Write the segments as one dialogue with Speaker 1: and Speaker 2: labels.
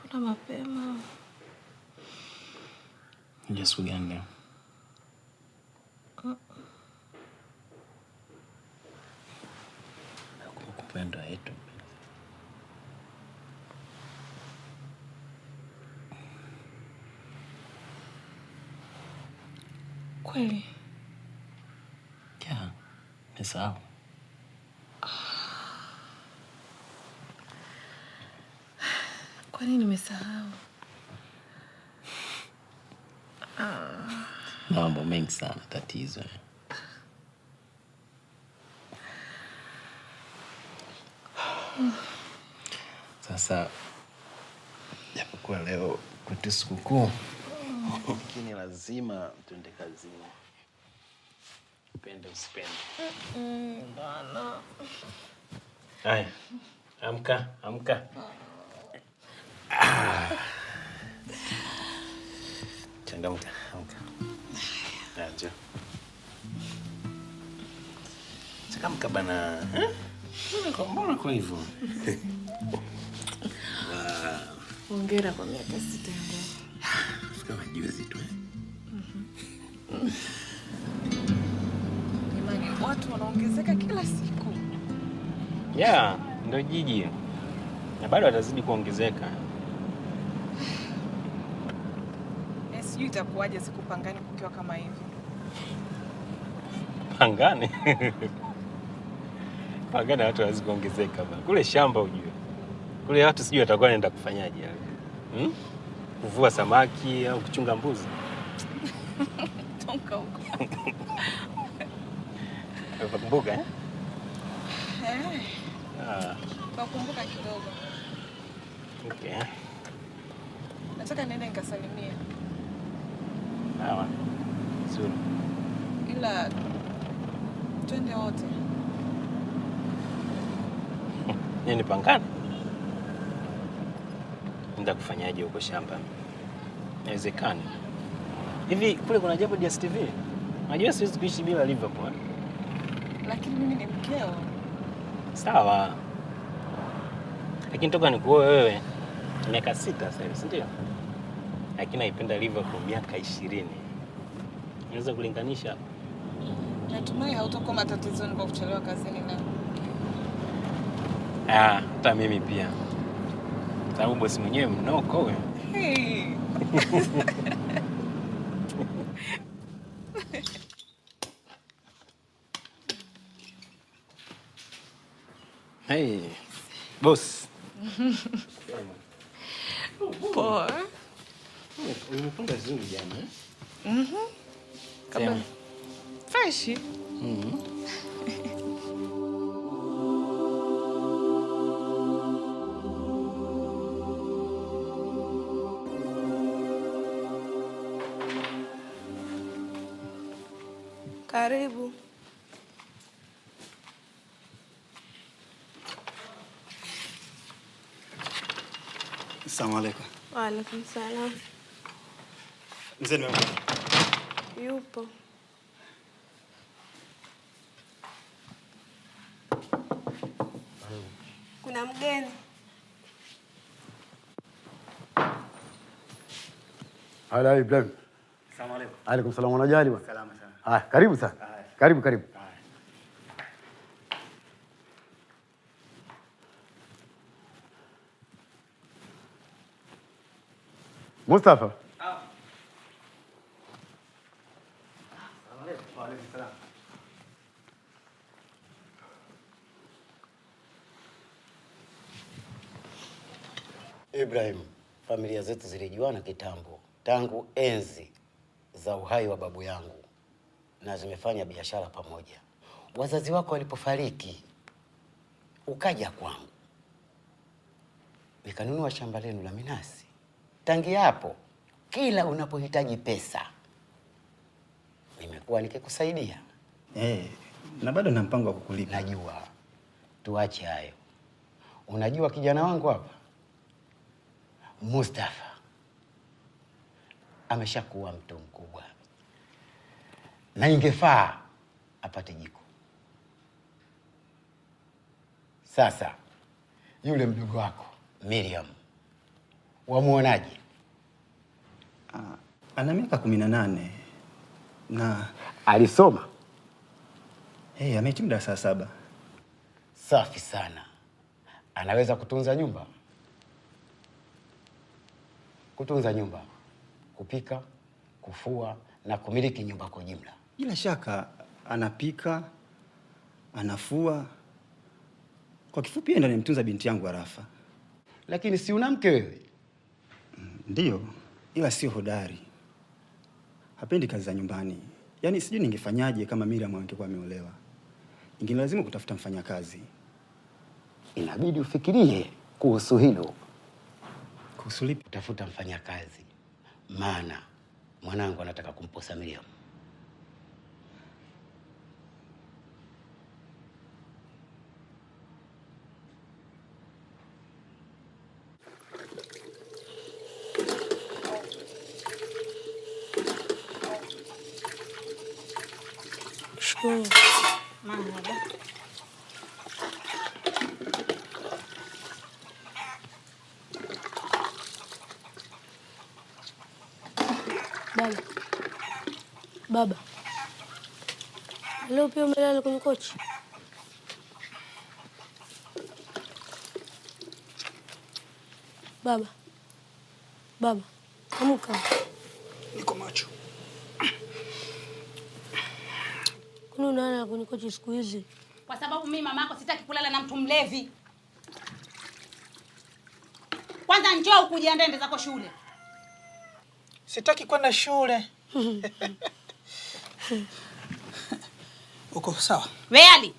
Speaker 1: Mbona mapema?
Speaker 2: Ni siku gani leo? Nakumbuka ndoa yetu.
Speaker 1: Kweli?
Speaker 2: Yeah, nimesahau.
Speaker 1: Kwa nini nimesahau?
Speaker 2: Na mambo mengi sana tatizo. Sasa japokuwa leo kwetu sikukuu, lakini lazima tuende kazini, upende usipende.
Speaker 1: Bana.
Speaker 2: Haya, amka amka. Changamka, amka. Haya, njoo. Changamka bana. Eh? Mbona kwa hivyo?
Speaker 1: Hongera kwa miaka 6 ya ndoa.
Speaker 2: Kama juzi tu.
Speaker 1: Jamani, watu wanaongezeka kila siku.
Speaker 2: Yeah, ndio jiji. Na bado watazidi kuongezeka.
Speaker 1: Sijui itakuwaje siku Pangani kukiwa kama hivi.
Speaker 2: Pangani? Pangani watu hawezi kuongezeka bana. Kule shamba ujue. Kule watu sijui watakuwa wanaenda kufanyaje yale. Kuvua samaki au kuchunga mbuzi.
Speaker 1: Toka huko.
Speaker 2: Unakumbuka eh?
Speaker 1: Eh.
Speaker 2: Ah.
Speaker 1: Nakumbuka kidogo.
Speaker 2: Okay.
Speaker 1: Nataka niende nikasalimie.
Speaker 2: Sawa. Nzuri.
Speaker 1: Ila twende wote.
Speaker 2: Nini Pangani? Nenda kufanyaje huko shamba? Inawezekana. Hivi kule kuna jambo DSTV? Unajua siwezi kuishi bila Liverpool.
Speaker 1: Lakini mimi ni mkeo.
Speaker 2: Sawa. Lakini toka nikuoe wewe miaka 6 sasa hivi, si ndio? Lakini naipenda Liverpool miaka 20. Unaweza kulinganisha?
Speaker 1: Natumai hautakuwa matatizoni kwa kuchelewa kazini leo.
Speaker 2: Ah, hata mimi pia. Sababu bosi mwenyewe mnoko huyo.
Speaker 1: Hey.
Speaker 2: Hey, boss.
Speaker 1: Poa.
Speaker 2: Umepanga vizuri jana, eh?
Speaker 1: Kabla. Fresh.
Speaker 3: Karibu.
Speaker 4: Assalamu alaikum.
Speaker 3: Wa alaikum salam.
Speaker 4: Mzee nimemwona.
Speaker 3: Yupo. Kuna mgeni.
Speaker 5: Hala Ibrahim.
Speaker 4: Assalamu alaikum.
Speaker 5: Alaikum salam. Unajali bwana?
Speaker 4: Salama sana.
Speaker 5: Ah, karibu sana. Karibu karibu. Mustafa.
Speaker 6: Ibrahim, familia zetu zilijuana kitambo tangu enzi za uhai wa babu yangu na zimefanya biashara pamoja. Wazazi wako walipofariki ukaja kwangu, nikanunua shamba lenu la minasi. Tangia hapo kila unapohitaji pesa nimekuwa nikikusaidia.
Speaker 4: Na bado na mpango wa kukulipa.
Speaker 6: Najua, tuache hayo. Unajua kijana wangu hapa Mustafa ameshakuwa mtu mkubwa na ingefaa apate jiko. Sasa yule mdogo wako Miriam wamuonaje?
Speaker 4: Ana miaka 18 na
Speaker 6: alisoma.
Speaker 4: Amehitimu darasa la 7.
Speaker 6: Safi sana. Anaweza kutunza nyumba? Kutunza nyumba, kupika, kufua na kumiliki nyumba kwa jumla.
Speaker 4: Bila shaka anapika, anafua. Kwa kifupi yeye ndiye anamtunza binti yangu Arafa.
Speaker 6: Lakini si una mke wewe?
Speaker 4: Ndiyo, ila sio hodari. Hapendi kazi za nyumbani. Yaani sijui ningefanyaje kama Miriam angekuwa ameolewa. Ingenilazimu kutafuta mfanyakazi.
Speaker 6: Inabidi ufikirie kuhusu hilo.
Speaker 4: Kuhusu lipi?
Speaker 6: Kutafuta mfanyakazi. Maana mwanangu anataka kumposa Miriam.
Speaker 3: Shukuru.
Speaker 1: Marhaba.
Speaker 3: Baba. Baba. Leo pia umelala kwenye kochi? Baba. Baba, amka.
Speaker 4: Niko macho.
Speaker 3: Kwani unalala kwenye kochi siku hizi?
Speaker 7: Kwa sababu mimi mamako sitaki kulala na mtu mlevi. Kwanza njoo ukujiandae nende zako shule.
Speaker 8: Sitaki kwenda shule. Uko sawa?
Speaker 7: We Ali.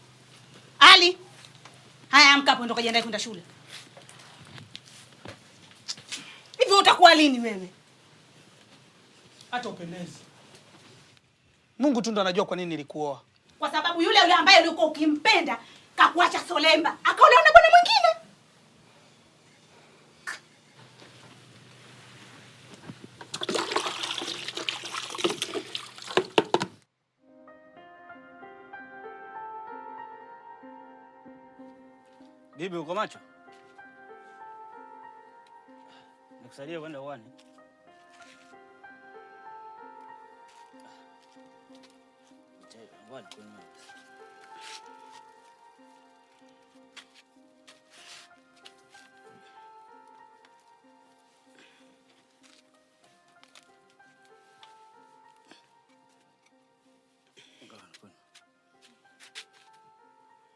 Speaker 7: Ali. Haya, amka hapo ndio kujiandae kwenda shule. Hivi utakuwa lini wewe?
Speaker 8: Hata upendezi. Mungu tu ndo anajua kwa nini nilikuoa.
Speaker 7: Kwa sababu yule yule ambaye ulikuwa ukimpenda kakuacha solemba, akaolewa na bwana mwingine.
Speaker 9: Bibi, uko macho? Nikusaidie kwenda uani?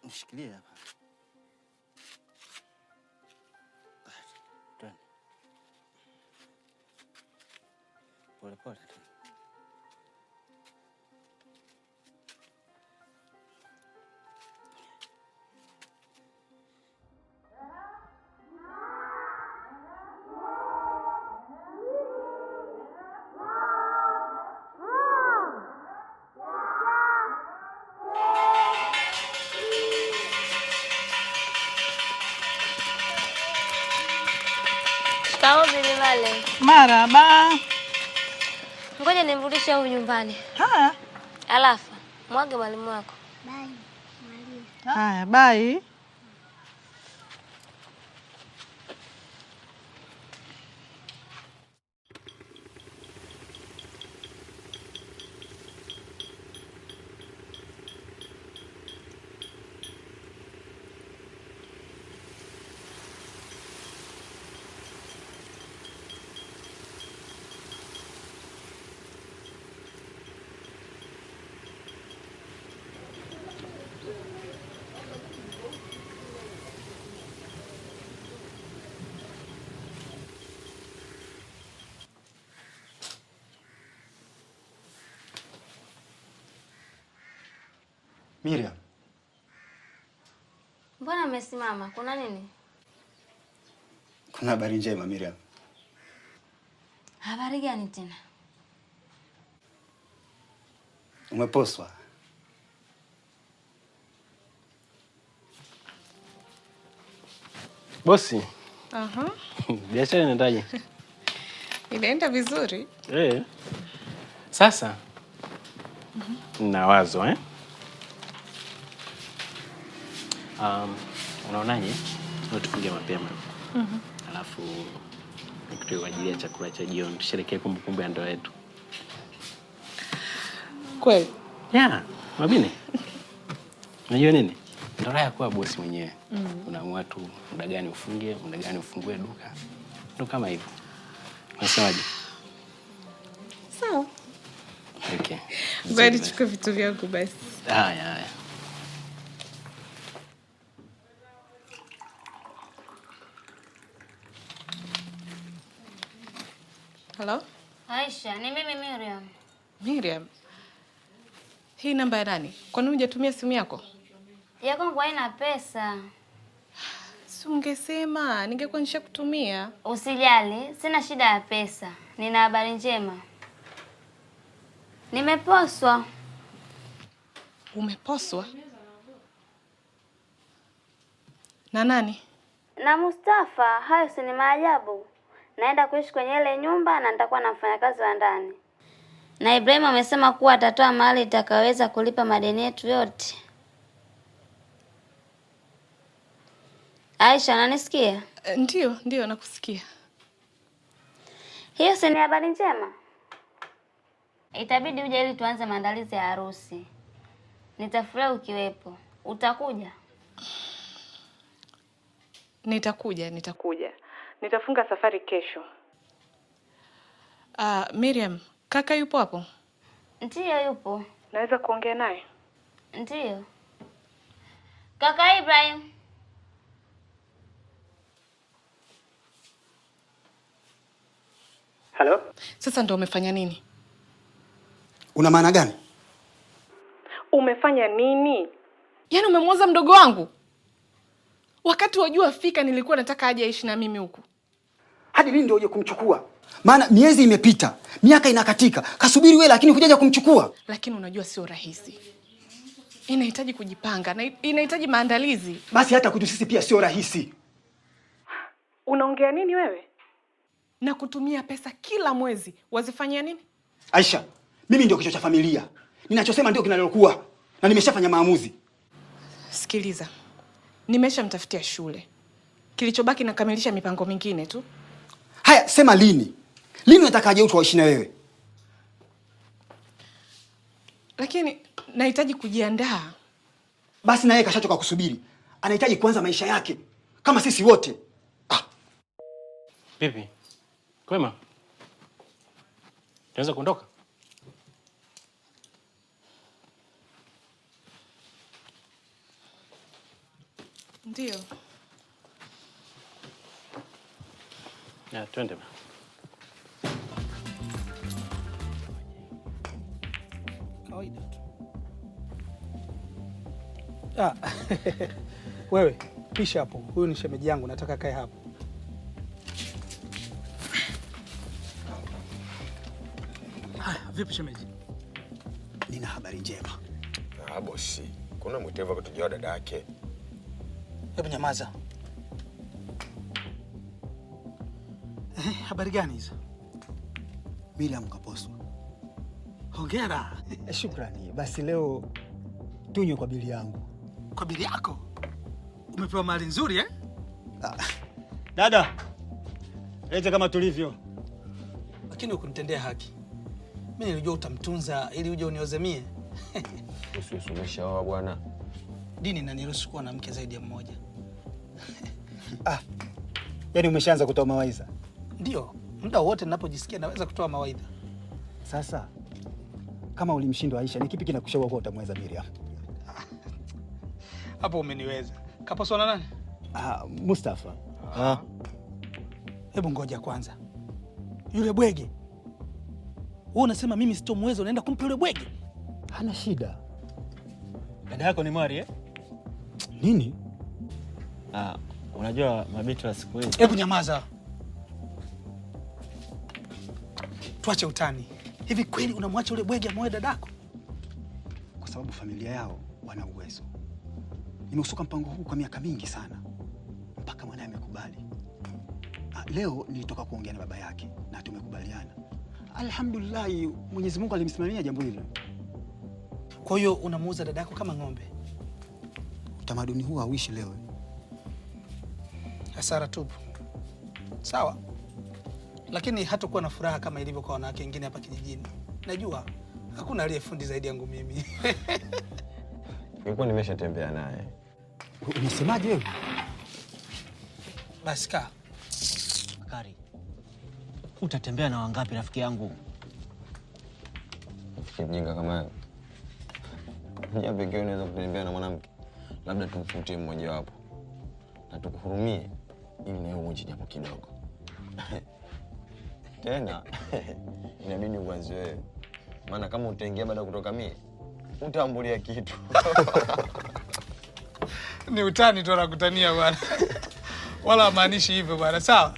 Speaker 9: Nishikilie hapa. Twende. Pole pole tu.
Speaker 10: Shikamoo Bibi Male.
Speaker 1: Marhaba.
Speaker 10: Ngoja nimrudishe huyu nyumbani.
Speaker 1: Haya.
Speaker 10: Alafu mwage mwalimu wako.
Speaker 11: Bye, mwalimu.
Speaker 1: Haya, bye.
Speaker 4: Miriam,
Speaker 10: Mbona umesimama? Kuna nini?
Speaker 4: kuna habari njema Miriam.
Speaker 10: Habari gani tena?
Speaker 4: Umeposwa.
Speaker 2: Bosi,
Speaker 1: Aha.
Speaker 2: biashara inaendaje?
Speaker 1: Inaenda vizuri.
Speaker 2: Eh. Sasa nina wazo eh? Unaonaje? Leo tufunge mapema. Alafu nikutoe kwa ajili ya chakula cha jioni, tusherekee kumbukumbu ya ndoa yetu.
Speaker 1: Kweli?
Speaker 2: Yeah, Mabini. Unajua nini? Ndio raha ya kuwa bosi mwenyewe. Unaamua tu muda gani ufunge, muda gani ufungue duka. Ndio kama hivyo. Unasemaje?
Speaker 1: Sawa.
Speaker 2: Okay.
Speaker 1: Ngoja nichukue vitu vyangu basi.
Speaker 2: Haya, haya.
Speaker 1: Hello?
Speaker 10: Aisha, ni mimi Miriam.
Speaker 1: Miriam. Hii namba ya nani? Kwa nini hujatumia simu yako?
Speaker 10: Ya kwangu haina pesa.
Speaker 1: Si ungesema, ningekuwa nishakutumia.
Speaker 10: Usijali, sina shida ya pesa. Nina habari njema. Nimeposwa.
Speaker 1: Umeposwa? Na nani?
Speaker 10: Na Mustafa, hayo si ni maajabu. Naenda kuishi kwenye ile nyumba na nitakuwa na mfanyakazi wa ndani. Na Ibrahim amesema kuwa atatoa mali itakayoweza kulipa madeni yetu yote. Aisha, unanisikia?
Speaker 1: Ndio, ndio nakusikia.
Speaker 10: Hiyo si ni habari njema? Itabidi uje ili tuanze maandalizi ya harusi. Nitafurahi ukiwepo. Utakuja?
Speaker 1: Nitakuja, nitakuja. Nitafunga safari kesho. Miriam, kaka yupo hapo?
Speaker 10: Ndiyo, yupo.
Speaker 1: Naweza kuongea naye?
Speaker 10: Ndiyo. Kaka Ibrahim.
Speaker 4: Hello?
Speaker 1: Sasa ndo umefanya nini?
Speaker 4: Una maana gani?
Speaker 1: Umefanya nini? Yaani umemwoza mdogo wangu? Wakati wajua fika nilikuwa nataka aje aishi na mimi huku.
Speaker 4: Hadi lini ndio uje kumchukua? Maana miezi imepita, miaka inakatika. Kasubiri wewe lakini hujaja kumchukua.
Speaker 1: Lakini unajua sio rahisi. Inahitaji kujipanga na inahitaji maandalizi.
Speaker 4: Basi hata kwetu sisi pia sio rahisi.
Speaker 1: Unaongea nini wewe? Na kutumia pesa kila mwezi, wazifanyia nini?
Speaker 4: Aisha, mimi ndio kichwa cha familia. Ninachosema ndio kinalokuwa na nimeshafanya maamuzi.
Speaker 1: Sikiliza. Nimeshamtafutia shule. Kilichobaki nakamilisha mipango mingine tu.
Speaker 4: Haya, sema lini? Lini unataka aje huku aishi na wewe?
Speaker 1: Lakini nahitaji kujiandaa.
Speaker 4: Basi na yeye kashachoka kusubiri. Anahitaji kuanza maisha yake kama sisi wote.
Speaker 2: Vipi? Kwema? Tunaweza kuondoka?
Speaker 1: Ndio.
Speaker 2: Ya, twende.
Speaker 8: Kawaida tu. Ah, wewe pisha hapo. Huyu ni shemeji yangu, nataka kae hapo. Haya, vipi shemeji?
Speaker 4: Nina habari njema.
Speaker 12: Ah, bosi, kuna mwitevu kutujua dada yake.
Speaker 8: Hebu nyamaza. Habari gani hizo?
Speaker 4: Miriam kaposwa.
Speaker 8: Hongera.
Speaker 4: Shukrani. Basi leo tunywe kwa bili yangu.
Speaker 8: Kwa bili yako? Umepewa mali nzuri eh?
Speaker 4: Dada, lete kama tulivyo.
Speaker 8: Lakini hukunitendea haki. Mimi nilijua utamtunza ili uje uniozemie.
Speaker 12: Umeshaoa bwana.
Speaker 8: Dini inaniruhusu kuwa na mke zaidi ya mmoja.
Speaker 4: Ah. Yaani umeshaanza kutoa mawaidha?
Speaker 8: Ndio, muda wote ninapojisikia naweza kutoa mawaidha.
Speaker 4: Sasa kama ulimshindwa Aisha, ni kipi kinakushauri kuwa utamweza Miriam?
Speaker 8: Hapo umeniweza. Kaposwa na nani?
Speaker 4: Ah, Mustafa. Ah.
Speaker 8: Hebu ngoja kwanza. Yule bwege. Wewe unasema mimi sitomweza, unaenda kumpa yule bwege?
Speaker 4: Hana shida.
Speaker 9: Dada yako ni mwari eh?
Speaker 4: Nini?
Speaker 9: Ah, unajua mabinti wa siku hizi.
Speaker 8: Hebu nyamaza, tuache utani. Hivi kweli unamwacha ule bwege amoe dadako?
Speaker 4: Kwa sababu familia yao wana uwezo. Nimeusuka mpango huu kwa miaka mingi sana mpaka mwanaye amekubali. Leo nilitoka kuongea na baba yake na tumekubaliana. Alhamdulillah, Mwenyezi Mungu alimsimamia jambo hili.
Speaker 8: Kwa hiyo unamuuza dadako kama ng'ombe?
Speaker 4: Utamaduni huu hauishi leo.
Speaker 8: Hasara tupu. Sawa, lakini hatakuwa na furaha kama ilivyo kwa wanawake wengine hapa kijijini. Najua hakuna aliyefundi zaidi yangu mimi.
Speaker 12: Nilikuwa nimeshatembea naye.
Speaker 4: Unasemaje wewe?
Speaker 8: Basi kaa.
Speaker 9: Bakari, utatembea na wangapi rafiki yangu?
Speaker 12: Rafiki mjinga kama wewe. Njia pekee unaweza kutembea na mwanamke, labda tumfutie mmoja wapo na tukuhurumie, ili nawe uonje japo kidogo. Tena inabidi uanze wewe, maana kama utaingia baada ya kutoka mie utaambulia kitu.
Speaker 8: Ni utani tu anakutania bwana, wala hamaanishi hivyo bwana. Sawa.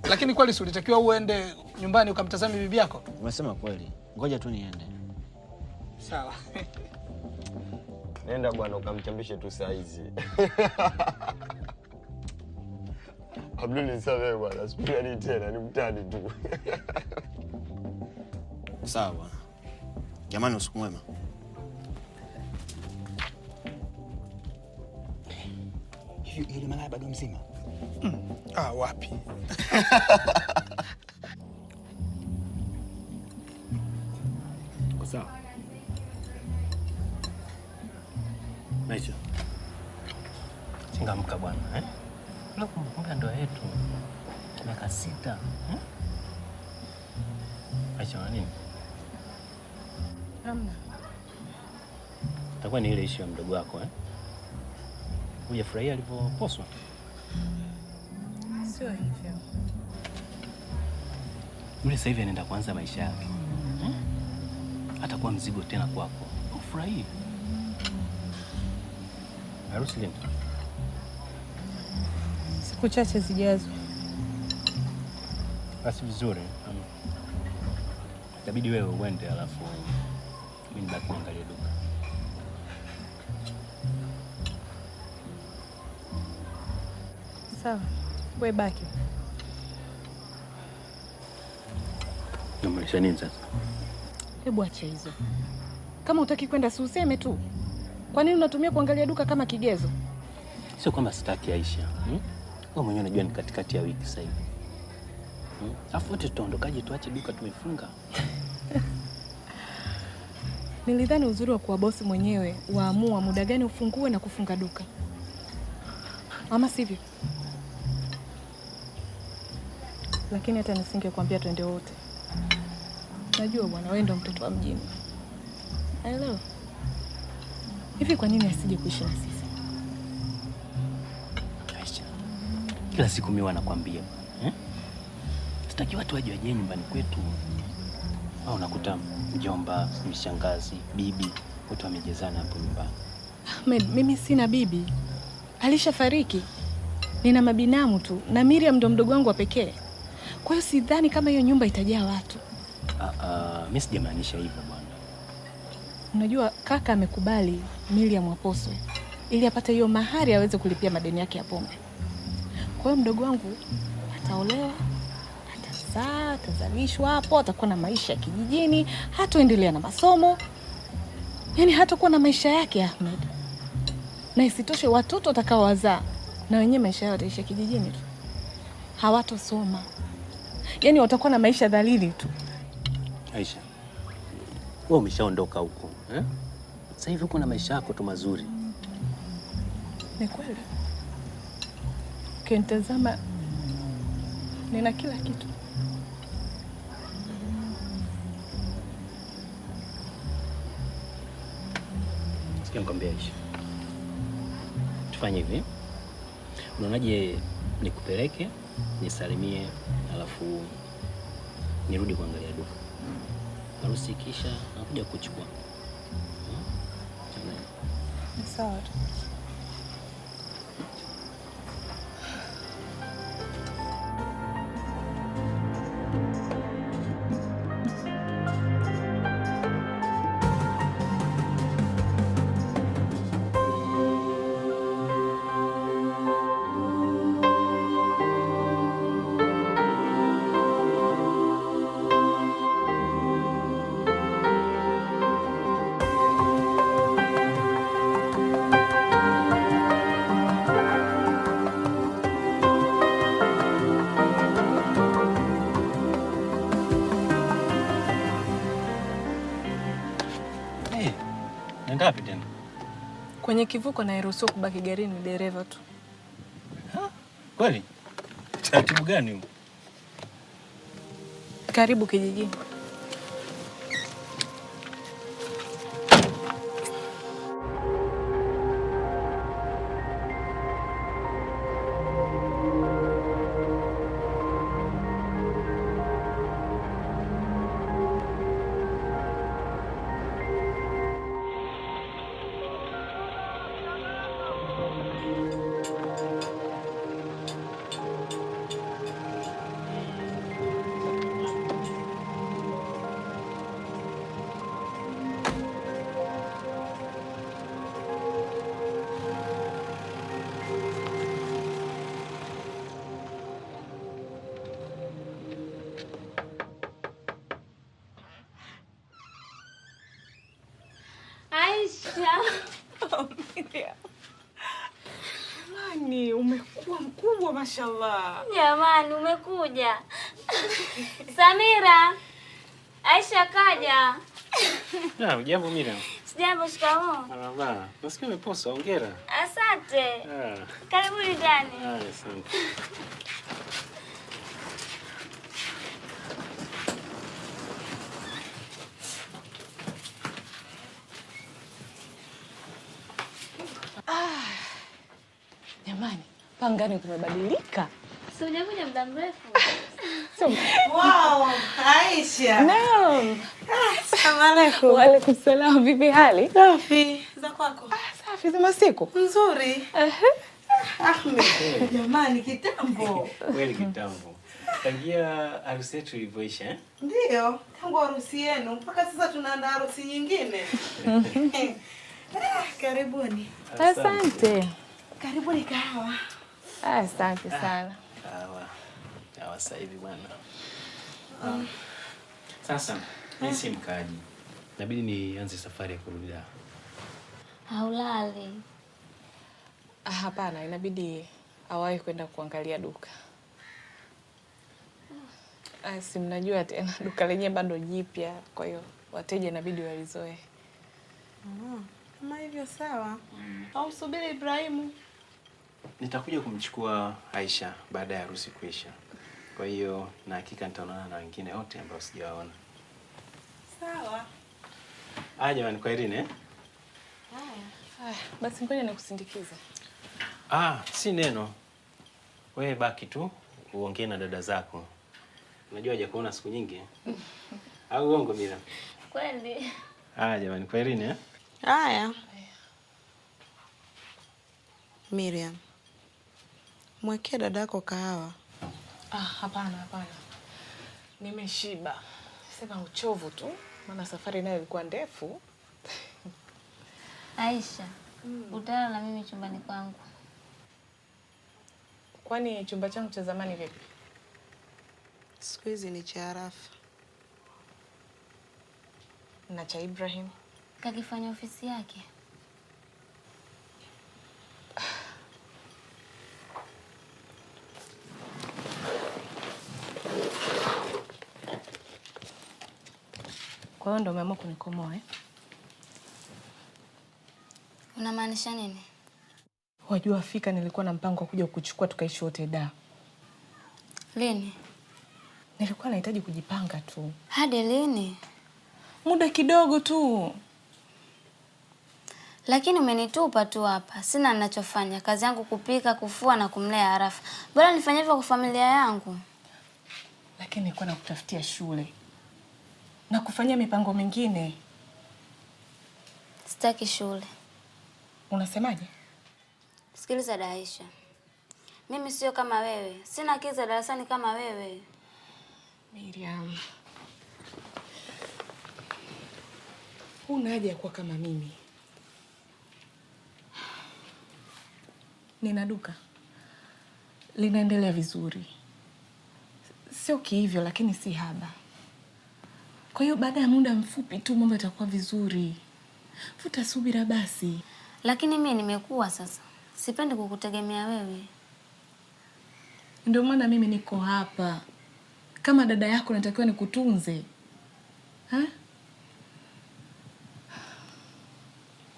Speaker 8: Lakini kweli si ulitakiwa uende nyumbani ukamtazame bibi yako?
Speaker 9: Umesema kweli, ngoja tu niende.
Speaker 8: Sawa.
Speaker 12: Nenda bwana ukamchambishe tu saa hizi. Abdul nisamehe bwana, sipigani tena, ni mtani tu.
Speaker 9: Sawa bwana. Jamani, usiku mwema.
Speaker 4: Hivi yule malaya bado mzima?
Speaker 8: Ah, wapi?
Speaker 2: Uko sawa? Maisha. Changamka bwana, eh? Ula kumbukumbu ndoa yetu. Miaka 6, eh? Aisha, una nini?
Speaker 1: Hamna.
Speaker 2: Itakuwa ni ile issue ya mdogo wako, eh? Hujafurahia alivyoposwa?
Speaker 1: Sio hivyo.
Speaker 2: Yule sasa hivi anaenda kuanza maisha yake. Atakuwa mzigo tena kwako. Ufurahie. Harusi lini?
Speaker 1: Siku chache zijazo.
Speaker 2: Basi vizuri. Itabidi wewe uende alafu mimi nibaki niangalie duka.
Speaker 1: Sawa. Wewe baki.
Speaker 2: Unamaanisha nini sasa?
Speaker 1: Hebu acha hizo. Kama hutaki kwenda si useme tu. Kwa nini unatumia kuangalia duka kama kigezo?
Speaker 2: Sio kwamba sitaki Aisha. Wewe mwenyewe unajua ni katikati ya wiki sasa hivi. Alafu wote tutaondokaje tuache duka tumefunga?
Speaker 1: Nilidhani uzuri wa kuwa bosi mwenyewe waamua muda gani ufungue na kufunga duka. Ama sivyo? Lakini hata nisingekuambia twende wote. Najua bwana wewe ndo mtoto wa mjini. Naelewa. Hivi kwa nini asije kuishi na sisi?
Speaker 2: Aisha, kila siku mimi nakwambia, eh? Sitaki watu waje waje nyumbani kwetu. Au unakuta mjomba, mshangazi, bibi wote wamejezana hapo nyumbani.
Speaker 1: Ahmed, mimi sina bibi. Alishafariki. Nina mabinamu tu na Miriam ndo mdogo wangu wa pekee. Kwa hiyo sidhani kama hiyo nyumba itajaa watu.
Speaker 2: Mimi sijamaanisha hivyo bwana.
Speaker 1: Unajua kaka amekubali Miriam aposwe ili apate hiyo mahari aweze kulipia madeni yake ya pombe. Kwa hiyo mdogo wangu ataolewa, atazaa, atazalishwa hapo, atakuwa na maisha ya kijijini, hataendelea na masomo. Yaani hatakuwa na maisha yake Ahmed. Na isitoshe watoto watakaowazaa na wenyewe maisha yao yataisha kijijini tu. Hawatosoma. Yaani watakuwa na maisha dhalili tu.
Speaker 2: Aisha, wewe umeshaondoka huko, eh? Sasa hivi uko na maisha yako tu mazuri.
Speaker 1: Ni kweli. Ukinitazama nina kila kitu.
Speaker 2: Sikia nikwambie Aisha. Tufanye hivi. Unaonaje nikupeleke, nisalimie, alafu nirudi kuangalia duka. Harusi kisha nakuja kuchukua.
Speaker 1: Sawa tu.
Speaker 2: Hey, naenda wapi tena?
Speaker 1: Kwenye kivuko nayeruhusiwa kubaki garini ni dereva tu.
Speaker 2: Kweli? Taratibu gani huu?
Speaker 1: Karibu kijijini.
Speaker 10: Aisha.
Speaker 1: Jamani, umekuwa mkubwa mashallah.
Speaker 10: Jamani, umekuja. Samira, Aisha kaja.
Speaker 2: Na, jambo Miriam.
Speaker 10: Sijambo, shikamoo.
Speaker 2: Marhaba. Nasikia umeposa, hongera.
Speaker 10: Asante.
Speaker 2: Ah.
Speaker 10: Karibuni ndani.
Speaker 2: Ah, asante.
Speaker 1: Jamani, Pangani kumebadilika.
Speaker 10: Si hujakuja muda mrefu.
Speaker 13: Wow, Aisha.
Speaker 1: Naam.
Speaker 13: Asalamu alaykum.
Speaker 1: Wa alaykum salam. Vipi hali?
Speaker 13: Safi. Za kwako?
Speaker 1: Ah, safi za masiku.
Speaker 13: Nzuri. Ahmed, jamani kitambo.
Speaker 2: Kweli kitambo. Tangia harusi yetu ilivyoisha, eh?
Speaker 13: Ndio, tangu harusi yenu mpaka sasa tunaandaa harusi nyingine. Karibuni.
Speaker 1: Asante.
Speaker 13: Karibuni kahawa.
Speaker 1: Asante sana.
Speaker 2: Kahawa. Kahawa sasa hivi bwana. Sasa mimi si mkaaji. Inabidi nianze safari ya kurudi Dar.
Speaker 10: Haulali.
Speaker 1: Hapana, inabidi awahi kwenda kuangalia duka. Si mnajua tena duka lenyewe bado jipya, kwa hiyo wateja inabidi walizoe.
Speaker 13: Kama hivyo sawa. Au msubiri Ibrahimu.
Speaker 2: Nitakuja kumchukua Aisha baada ya harusi kuisha. Kwa hiyo na hakika nitaonana na wengine wote ambao sijawaona.
Speaker 13: Sawa.
Speaker 2: Ah, jamani, kwaherini eh?
Speaker 1: Haya, basi ngoja nikusindikize.
Speaker 2: Ah, si neno. Wewe baki tu uongee na dada zako. Unajua hajakuona siku nyingi. Au uongo Mira?
Speaker 10: Kweli.
Speaker 2: Ah, jamani, kwaherini eh?
Speaker 13: Haya. Miriam, mwekee dadako kahawa.
Speaker 1: Ah, hapana hapana. Nimeshiba. Sema uchovu tu, maana safari nayo ilikuwa ndefu.
Speaker 10: Aisha, utalala na mimi chumbani kwangu.
Speaker 1: Kwani chumba changu cha zamani vipi?
Speaker 13: Siku hizi ni cha Arafa.
Speaker 1: Na cha Ibrahim?
Speaker 10: Kakifanya ofisi yake.
Speaker 1: Kwa hiyo ndio umeamua kunikomoa eh?
Speaker 10: Unamaanisha nini?
Speaker 1: Wajua fika nilikuwa na mpango wa kuja kukuchukua tukaishi wote Dar.
Speaker 10: Lini?
Speaker 1: Nilikuwa nahitaji kujipanga tu.
Speaker 10: Hadi lini?
Speaker 1: Muda kidogo tu.
Speaker 10: Lakini umenitupa tu hapa. Sina ninachofanya. Kazi yangu kupika, kufua na kumlea Arafa. Bora nifanye hivyo kwa familia yangu.
Speaker 1: Lakini nilikuwa nakutafutia shule na kufanyia mipango mingine.
Speaker 10: Sitaki shule.
Speaker 1: Unasemaje?
Speaker 10: Sikiliza Daisha, mimi sio kama wewe, sina akili za darasani kama wewe.
Speaker 1: Miriam, huna haja ya kuwa kama mimi. Nina duka linaendelea vizuri, sio kihivyo, lakini si haba. Kwa hiyo baada ya muda mfupi tu mambo yatakuwa vizuri. Vuta subira basi.
Speaker 10: Lakini mimi nimekuwa sasa, sipendi kukutegemea wewe.
Speaker 1: Ndio maana mimi niko hapa kama dada yako, natakiwa nikutunze. Ha?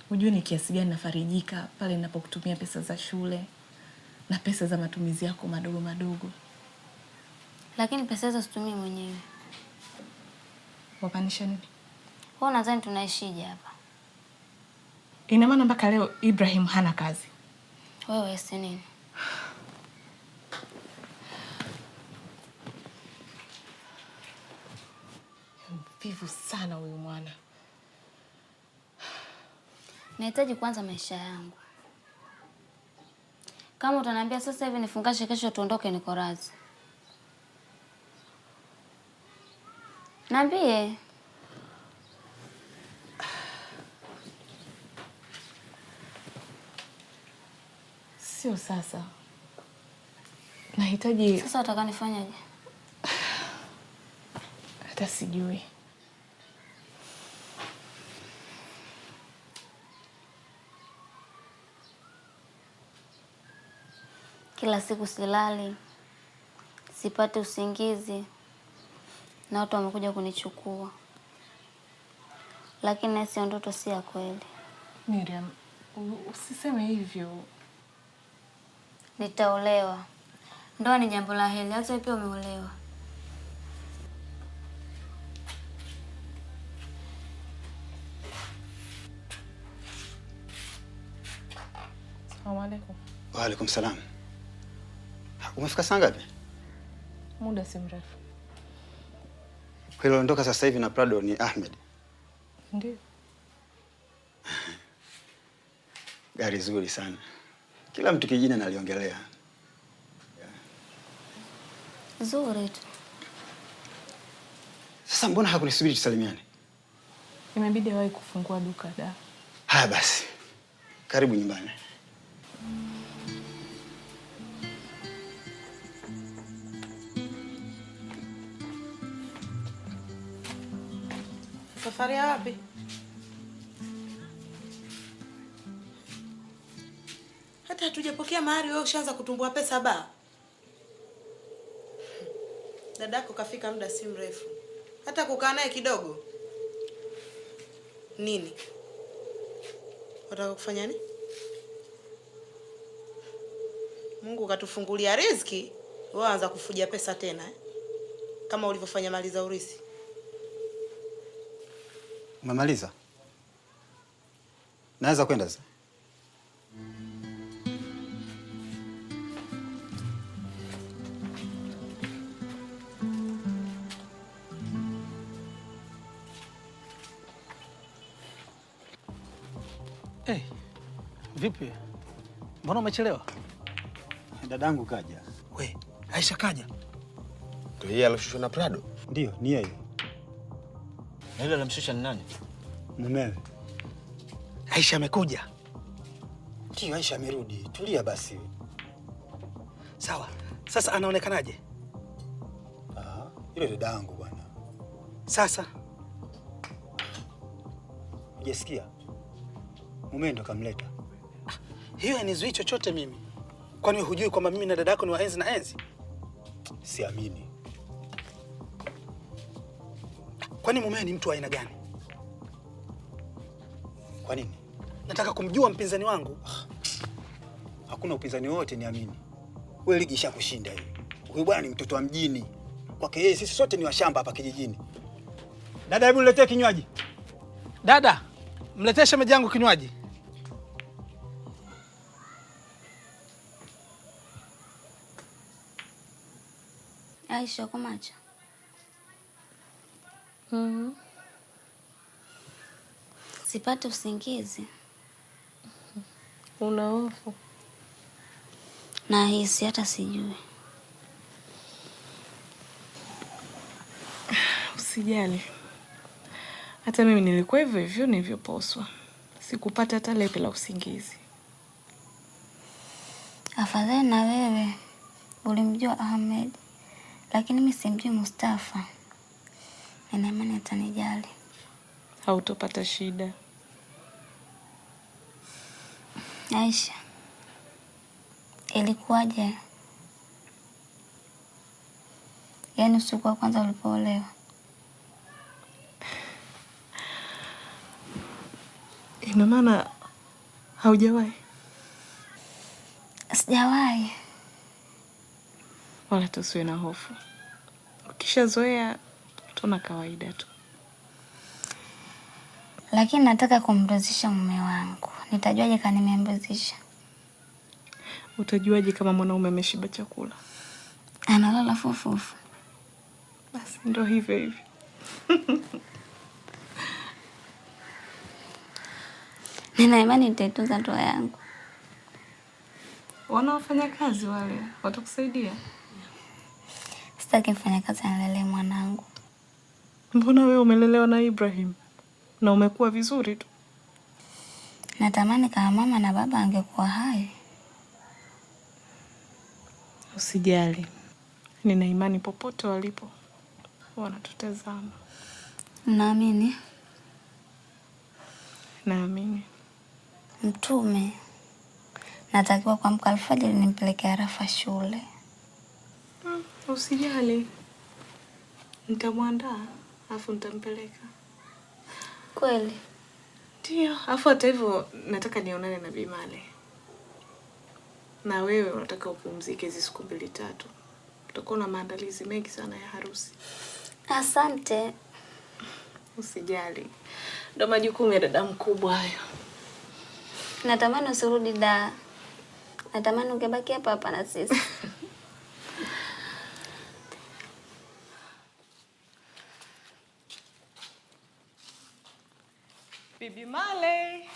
Speaker 1: Hujui ni kiasi gani nafarijika pale ninapokutumia pesa za shule na pesa za matumizi yako madogo madogo.
Speaker 10: Lakini pesa hizo situmii mwenyewe.
Speaker 1: Wamaanisha nini?
Speaker 10: Wewe unadhani tunaishije hapa?
Speaker 1: Ina maana mpaka leo Ibrahim hana kazi?
Speaker 10: Wewe si nini?
Speaker 1: Mvivu sana huyu mwana.
Speaker 10: Nahitaji kuanza maisha yangu. Kama utaniambia sasa hivi nifungashe, kesho tuondoke, niko radhi. Niambie.
Speaker 1: Sio sasa. Nahitaji.
Speaker 10: Sasa utaka nifanyaje?
Speaker 1: Hata sijui.
Speaker 10: Kila siku silali, sipati usingizi, na watu wamekuja kunichukua, lakini nahisi ndoto si ya kweli.
Speaker 1: Miriam, usiseme hivyo.
Speaker 10: Nitaolewa. Ndoa ni jambo la heri, hata pia umeolewa.
Speaker 1: Salamu alaikum.
Speaker 4: Wa alaikum salam. Umefika saa ngapi?
Speaker 1: Muda si mrefu.
Speaker 4: Kwa hiyo ondoka sasa hivi na Prado ni Ahmed.
Speaker 1: Ndio.
Speaker 4: Gari zuri sana. Kila mtu kijijini analiongelea.
Speaker 10: Zuri tu.
Speaker 4: Sasa mbona hakunisubiri tusalimiane?
Speaker 1: Imebidi awahi kufungua duka da.
Speaker 4: Haya basi. Karibu nyumbani.
Speaker 13: Safari ya wapi? Hata hatujapokea mahari wewe ushaanza kutumbua pesa ba. Dadako kafika muda si mrefu. Hata kukaa naye kidogo. Nini? Wataka kufanya nini? Mungu katufungulia riziki, wewe anza kufuja pesa tena eh? Kama ulivyofanya mali za urithi.
Speaker 4: Umemaliza? Naweza kwenda sasa?
Speaker 8: Hey, vipi? Mbona umechelewa?
Speaker 4: Dadangu kaja.
Speaker 8: We, Aisha kaja?
Speaker 12: Ndio yeye aloshushwa na Prado?
Speaker 4: Ndio, ni yeye.
Speaker 9: Na yule alimshusha ni nani?
Speaker 4: Mumewe.
Speaker 8: Aisha amekuja.
Speaker 4: Ndio, Aisha amerudi. Tulia basi.
Speaker 8: Sawa. Sasa anaonekanaje?
Speaker 4: Ah, yule dadangu bwana.
Speaker 8: Sasa
Speaker 4: hujasikia? Mumewe ndo kamleta.
Speaker 8: Hiyo hainizuii chochote mimi. Kwani hujui kwamba mimi na dada yako ni wa enzi na enzi?
Speaker 4: Siamini.
Speaker 8: Kwani mumewe ni mtu wa aina gani?
Speaker 4: Kwa nini?
Speaker 8: Nataka kumjua mpinzani wangu.
Speaker 4: Hakuna upinzani wowote, niamini. Wewe ligi ishakushinda hiyo. Huyu bwana ni mtoto wa mjini. Kwake yeye sisi sote ni washamba hapa kijijini. Dada, hebu niletee kinywaji.
Speaker 8: Dada, mletee shemeji yangu kinywaji.
Speaker 10: Aisha, uko macho? Sipati usingizi.
Speaker 1: Una hofu?
Speaker 10: Nahisi hata sijui.
Speaker 1: Usijali, hata mimi nilikuwa hivyo hivyo nilivyoposwa, sikupata hata lepe la usingizi.
Speaker 10: Afadhali na wewe ulimjua Ahmed, lakini mimi simjui Mustafa. Nina imani atanijali.
Speaker 1: Hautopata shida.
Speaker 10: Aisha, ilikuwaje? Yaani usiku wa kwanza ulipoolewa?
Speaker 1: Ina maana haujawahi?
Speaker 10: Sijawahi.
Speaker 1: Wala tusiwe na hofu, ukishazoea utaona kawaida tu.
Speaker 10: Lakini nataka kumridhisha mume wangu. Nitajuaje kama nimemridhisha?
Speaker 1: Utajuaje kama mwanaume ameshiba chakula?
Speaker 10: Analala fufufu.
Speaker 1: Basi ndo hivyo hivyo.
Speaker 10: Nina imani nitaitunza ndoa yangu.
Speaker 1: Wana wafanyakazi wale watakusaidia.
Speaker 10: Sitaki mfanyakazi anilelee mwanangu.
Speaker 1: Mbona wewe umelelewa na Ibrahim na umekuwa vizuri tu?
Speaker 10: Natamani kama mama na baba angekuwa hai.
Speaker 1: Usijali, nina imani popote walipo wanatutazama.
Speaker 10: Naamini.
Speaker 1: Naamini.
Speaker 10: Mtume, natakiwa kuamka alfajiri nimpeleke Arafa shule.
Speaker 1: Usijali, nitamwandaa afu nitampeleka.
Speaker 10: Kweli?
Speaker 1: Ndio, afu hata hivyo nataka nionane na Bimale. Na wewe unataka upumzike hizi siku mbili tatu. Utakuwa na maandalizi mengi sana ya harusi.
Speaker 10: Asante.
Speaker 1: Usijali, ndo majukumu ya dada mkubwa hayo.
Speaker 10: Natamani usirudi da. Natamani ungebaki hapa hapa na sisi.
Speaker 1: Bibi Male.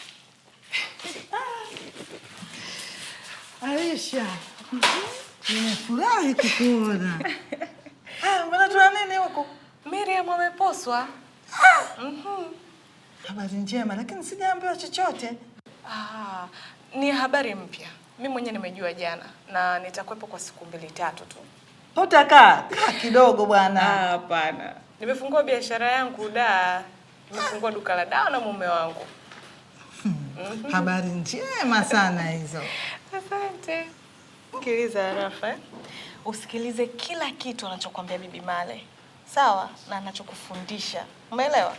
Speaker 14: Aisha, nimefurahi kukuona. Mbona tuna nini huku?
Speaker 1: Miriam ameposwa.
Speaker 14: Habari njema, lakini sijaambiwa chochote.
Speaker 1: Ni habari mpya. Mimi mwenyewe nimejua jana na nitakuwepo kwa siku mbili tatu tu.
Speaker 14: Utakaa kaa kidogo bwana.
Speaker 1: Hapana. Nimefungua biashara yangu da. Nimefungua duka la dawa na mume wangu.
Speaker 14: Habari njema sana hizo.
Speaker 1: Asante. Sikiliza Arafa, eh? Usikilize kila kitu anachokuambia Bibi Male. Sawa? Na anachokufundisha. Umeelewa?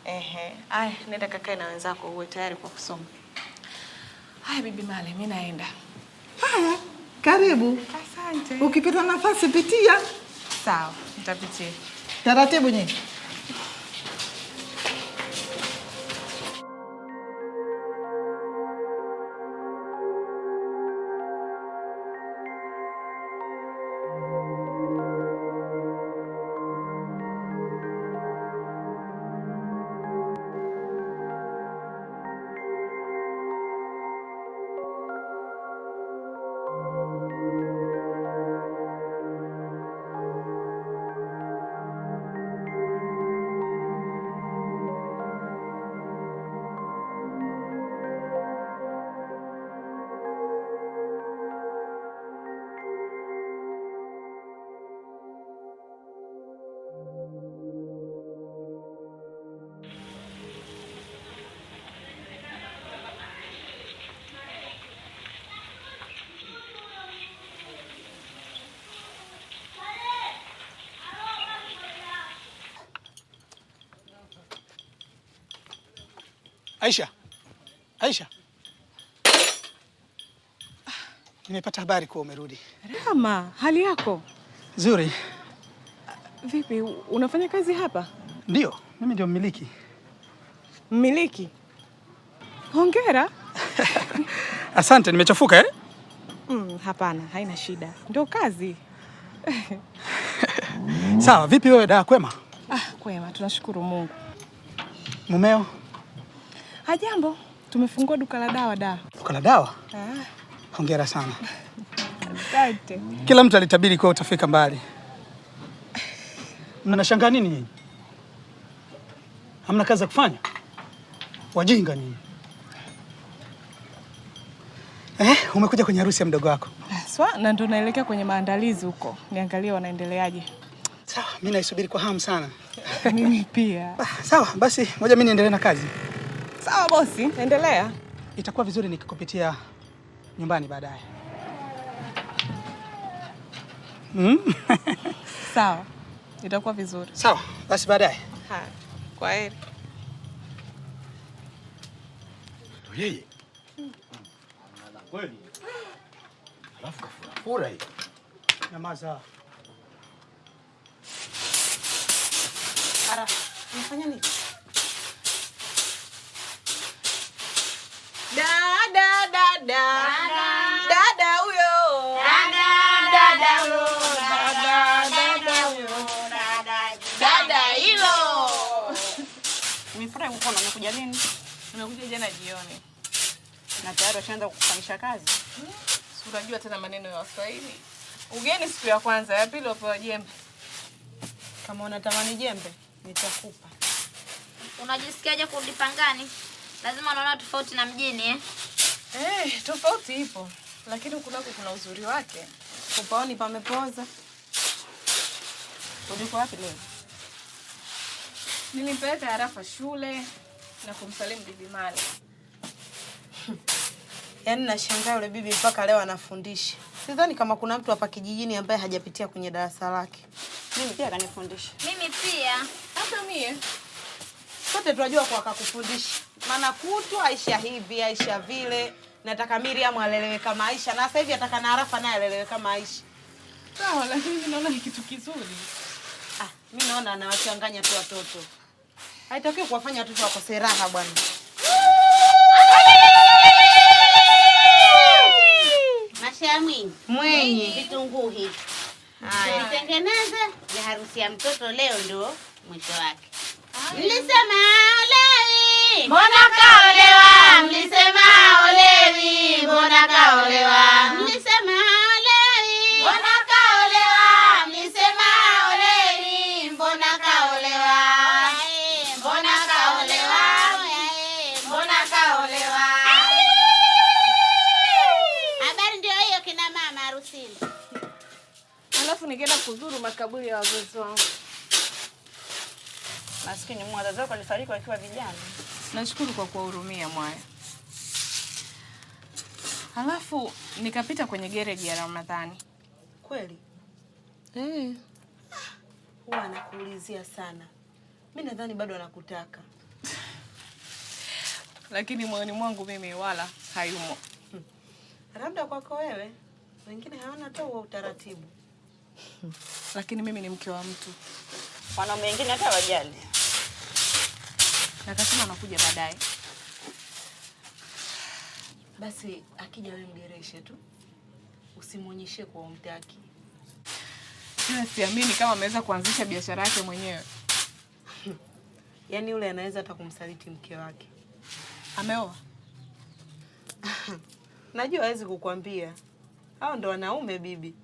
Speaker 1: Ehe. Aya, nenda kakae na wenzako uwe tayari kwa kusoma. Haya Bibi Male, mimi naenda.
Speaker 14: Haya, karibu.
Speaker 1: Asante.
Speaker 14: Ukipata nafasi pitia.
Speaker 1: Sawa, nitapitia.
Speaker 14: Taratibu nyingi.
Speaker 8: Aisha, Aisha, nimepata habari kuwa umerudi.
Speaker 1: Rama, hali yako?
Speaker 4: Nzuri.
Speaker 1: Vipi, unafanya kazi hapa?
Speaker 4: Ndio, mimi ndio mmiliki.
Speaker 1: Mmiliki? Hongera.
Speaker 8: Asante, nimechafuka eh?
Speaker 1: Hapana, haina shida, ndio kazi.
Speaker 8: Sawa, vipi wewe da, kwema?
Speaker 1: Kwema, tunashukuru Mungu.
Speaker 8: Mumeo?
Speaker 1: Hajambo, Tumefungua duka la dawa da.
Speaker 8: Duka la dawa?
Speaker 1: Ah.
Speaker 8: Hongera sana.
Speaker 1: Asante.
Speaker 8: Kila mtu alitabiri kuwa utafika mbali. Mnashangaa nini nyinyi? Hamna kazi ya kufanya? Wajinga nyinyi. Umekuja kwenye harusi ya mdogo wako.
Speaker 1: Swa, na ndo naelekea kwenye maandalizi huko. Niangalie wanaendeleaje.
Speaker 8: Sawa, mimi naisubiri kwa hamu sana.
Speaker 1: Mimi pia.
Speaker 8: Sawa, basi ngoja mimi niendelee na kazi.
Speaker 1: Sawa bosi, endelea.
Speaker 8: Itakuwa vizuri nikikupitia nyumbani baadaye.
Speaker 1: Sawa. Itakuwa vizuri.
Speaker 8: Sawa, basi baadaye.
Speaker 1: Haya. Kwaheri.
Speaker 5: Ndio yeye. Kweli. Alafu kafura hii.
Speaker 8: Nyamaza.
Speaker 13: Ara, unafanya nini? Dada, dada. Dada huyo.
Speaker 15: Dada, dada huyo. Dada, dada huyo.
Speaker 13: Dada hilo. Nimefurahi kukuona. Umekuja lini?
Speaker 1: Nimekuja jana jioni.
Speaker 13: Na tayari washaanza kukufanyisha kazi.
Speaker 1: Si unajua tena maneno ya Waswahili. Ugeni siku ya kwanza, ya pili wapewa jembe.
Speaker 13: Kama unatamani jembe, nitakupa.
Speaker 10: Unajisikiaje kurudi Pangani? Lazima unaona tofauti na mjini eh?
Speaker 1: Tofauti ipo. Lakini huku nako kuna uzuri wake.
Speaker 13: Upaoni pamepoza. Ulikuwa wapi leo?
Speaker 1: Nilimpeleka Arafa shule na kumsalimu Bibi Mali.
Speaker 13: Yaani nashangaa yule bibi mpaka leo anafundisha. Sidhani kama kuna mtu hapa kijijini ambaye hajapitia kwenye darasa lake. Mimi pia kanifundisha.
Speaker 10: Mimi pia.
Speaker 1: Hata mie.
Speaker 13: Sote tunajua kwa akakufundisha. Maana kutu Aisha hivi, Aisha vile. Nataka Miriam alelewe kama Aisha na sasa hivi nataka na Arafa naye alelewe kama Aisha.
Speaker 1: Sawa, lakini mimi naona ni kitu kizuri.
Speaker 13: Mimi naona anawachanganya tu watoto. Haitakiwi kuwafanya watoto wakose raha bwana.
Speaker 15: Masha Mwinyi.
Speaker 13: Mwinyi.
Speaker 15: Vitunguu hivi.
Speaker 13: Haya.
Speaker 15: Nitengeneze ya harusi ya mtoto leo ndio mwisho wake. Mlisema olewi.
Speaker 13: Mbona
Speaker 15: kaolewa? Mlisema olewi. Mbona kaolewa? Mlisema olewi. Mbona kaolewa? Mlisema olewi. Mbona kaolewa? Mbona kaolewa? Mbona kaolewa? Habari ndio hiyo kina mama harusini.
Speaker 1: Alafu nikaenda kuzuru makaburi ya wazazi wangu.
Speaker 14: Maskini Mungu, wazazi wako walifariki wakiwa vijana.
Speaker 1: Nashukuru kwa kuwahurumia mwaya. Alafu nikapita kwenye gereji ya Ramadhani.
Speaker 13: Kweli? Huwa anakuulizia sana. Mimi nadhani bado anakutaka.
Speaker 1: Lakini moyoni mwangu mimi wala hayumo.
Speaker 13: Labda kwako wewe, wengine hawana hata huo utaratibu.
Speaker 1: Lakini mimi ni mke wa mtu.
Speaker 14: Wanaume wengine hata wajali.
Speaker 1: Na akasema anakuja baadaye.
Speaker 13: Basi akija wewe mgereshe tu. Usimuonyeshe kwa umtaki.
Speaker 1: Ila siamini kama ameweza kuanzisha biashara yake mwenyewe.
Speaker 13: Yaani yule anaweza hata kumsaliti mke wake.
Speaker 1: Ameoa?
Speaker 13: Najua hawezi kukwambia. Hao ndo wanaume bibi.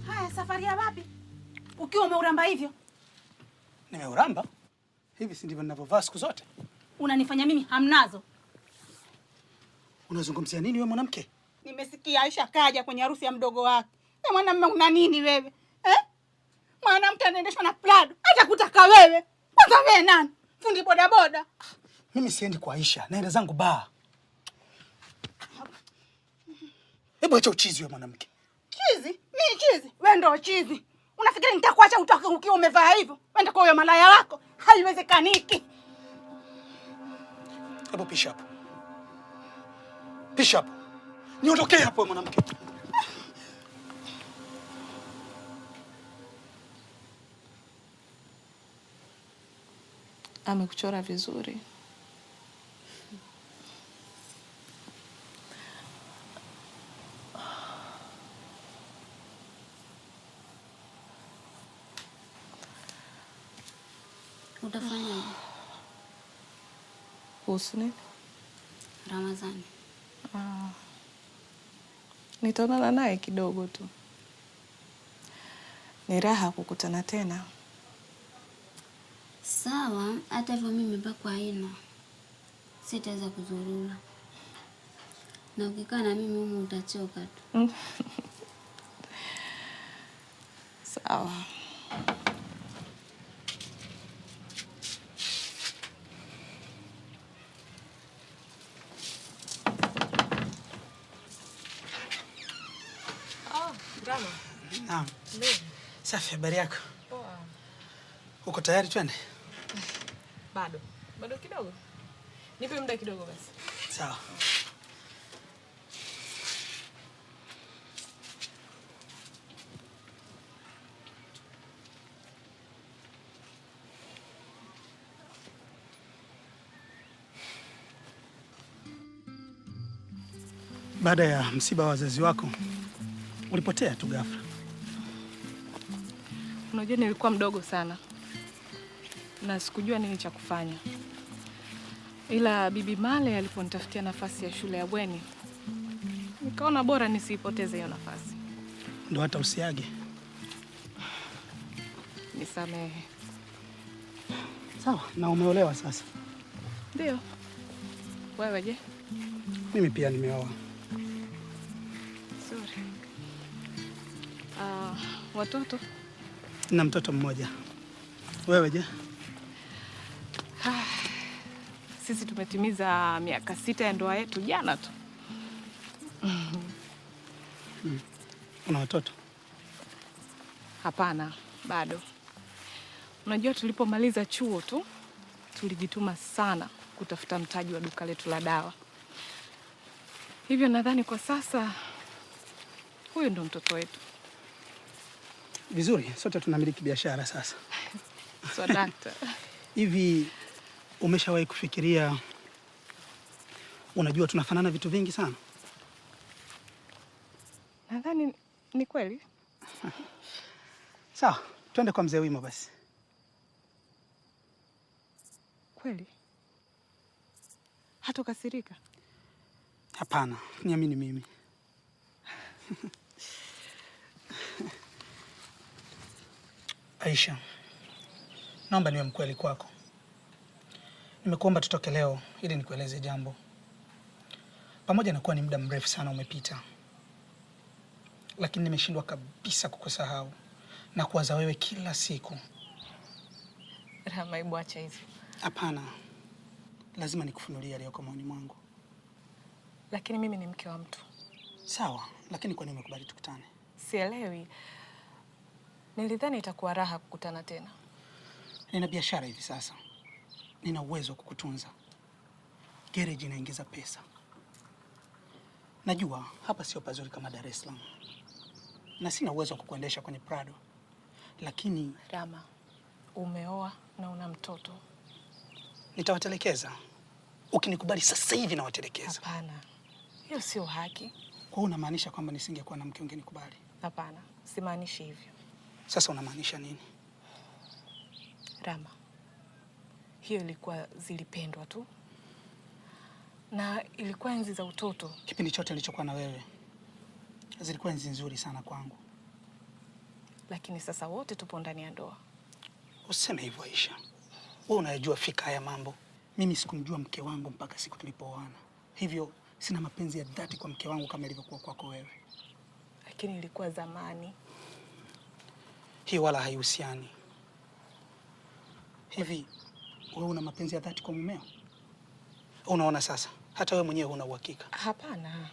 Speaker 7: Haya, safari ya wapi? Ukiwa umeuramba hivyo?
Speaker 8: Nimeuramba? Hivi si ndivyo ninavyovaa siku zote?
Speaker 7: Unanifanya mimi hamnazo.
Speaker 8: Unazungumzia nini wewe mwanamke?
Speaker 7: Nimesikia Aisha kaja kwenye harusi ya mdogo wake. Na mwanamume una nini wewe? Eh? Mwanamke anaendeshwa na Prado. Hata kutaka wewe. Kwanza wewe nani? Fundi boda boda.
Speaker 8: Mimi siendi kwa Aisha, naenda zangu baa. Hebu acha uchizi wewe mwanamke.
Speaker 7: Chizi? Mimi chizi? Wewe ndio chizi. Unafikiri nitakuacha utoke ukiwa umevaa hivyo? Wenda kwa huyo malaya wako? Haiwezekaniki.
Speaker 8: Hebu pisha hapo. Pisha hapo. Niondokee hapo mwanamke.
Speaker 1: Amekuchora vizuri.
Speaker 10: Utafanyaje?
Speaker 1: Kuhusu nini?
Speaker 10: Ramadhani.
Speaker 1: Ah. Nitaonana naye kidogo tu. Ni raha kukutana tena.
Speaker 10: Sawa, hata hivyo mimi mipango haina, sitaweza kuzurura, na ukikaa na mimi humu utachoka tu.
Speaker 1: Sawa.
Speaker 13: Ah, Rama.
Speaker 4: Naam. Safi, habari yako?
Speaker 1: Poa.
Speaker 4: Uko tayari twende?
Speaker 1: Bado. Bado kidogo. Nipe muda kidogo basi.
Speaker 4: Sawa. Baada ya msiba wa wazazi wako ulipotea tu ghafla.
Speaker 1: Unajua nilikuwa mdogo sana na sikujua nini cha kufanya, ila Bibi Male aliponitafutia nafasi ya shule ya bweni nikaona bora nisiipoteze hiyo nafasi.
Speaker 4: Ndo hata usiage.
Speaker 1: Nisamehe.
Speaker 4: Sawa, na umeolewa sasa?
Speaker 1: Ndio. Wewe je?
Speaker 4: Mimi pia nimeoa.
Speaker 1: Sorry. Watoto?
Speaker 4: Na mtoto mmoja. Wewe je?
Speaker 1: Sisi tumetimiza miaka 6 ya ndoa yetu jana tu.
Speaker 4: Una watoto?
Speaker 1: Hapana, bado. Unajua tulipomaliza chuo tu tulijituma sana kutafuta mtaji wa duka letu la dawa. Hivyo nadhani kwa sasa huyu ndo mtoto wetu.
Speaker 4: Vizuri, sote tunamiliki biashara sasa.
Speaker 1: So dakta.
Speaker 4: Hivi umeshawahi kufikiria, unajua tunafanana vitu vingi sana?
Speaker 1: Nadhani ni kweli.
Speaker 4: Sawa, twende kwa mzee Wimo basi.
Speaker 1: Kweli? Hatokasirika?
Speaker 4: Hapana, niamini mimi. Aisha, naomba niwe mkweli kwako. Nimekuomba tutoke leo ili nikueleze jambo. Pamoja na kuwa ni muda mrefu sana umepita, lakini nimeshindwa kabisa kukusahau na kuwaza wewe kila siku.
Speaker 1: Rama, hebu acha hizo.
Speaker 4: Hapana, lazima nikufunulie yaliyoko moyoni mwangu.
Speaker 1: Lakini mimi ni mke wa mtu.
Speaker 4: Sawa, lakini kwa nini umekubali tukutane?
Speaker 1: Sielewi. Nilidhani itakuwa raha kukutana tena.
Speaker 4: Nina biashara hivi sasa. Nina uwezo wa kukutunza. Garage inaingiza pesa. Najua hapa sio pazuri kama Dar es Salaam. Na sina uwezo wa kukuendesha kwenye Prado. Lakini
Speaker 1: Rama, umeoa na una mtoto.
Speaker 4: Nitawatelekeza. Ukinikubali sasa hivi nawatelekeza.
Speaker 1: Hapana. Hiyo sio haki.
Speaker 4: Kwa hiyo unamaanisha kwamba nisingekuwa na mke ungenikubali?
Speaker 1: Hapana, simaanishi hivyo.
Speaker 4: Sasa unamaanisha nini?
Speaker 1: Rama, hiyo ilikuwa zilipendwa tu. Na ilikuwa enzi za utoto.
Speaker 4: Kipindi chote nilichokuwa na wewe zilikuwa enzi nzuri sana kwangu.
Speaker 1: Lakini sasa wote tupo ndani ya ndoa.
Speaker 4: Usiseme hivyo Aisha. Wewe unayajua fika haya mambo. Mimi sikumjua mke wangu mpaka siku tulipooana. Hivyo sina mapenzi ya dhati kwa mke wangu kama ilivyokuwa kwako wewe.
Speaker 1: Lakini ilikuwa zamani.
Speaker 4: Hii wala haihusiani. Hivi wewe una mapenzi ya dhati kwa mumeo? Unaona sasa, hata wewe mwenyewe huna uhakika.
Speaker 1: Hapana.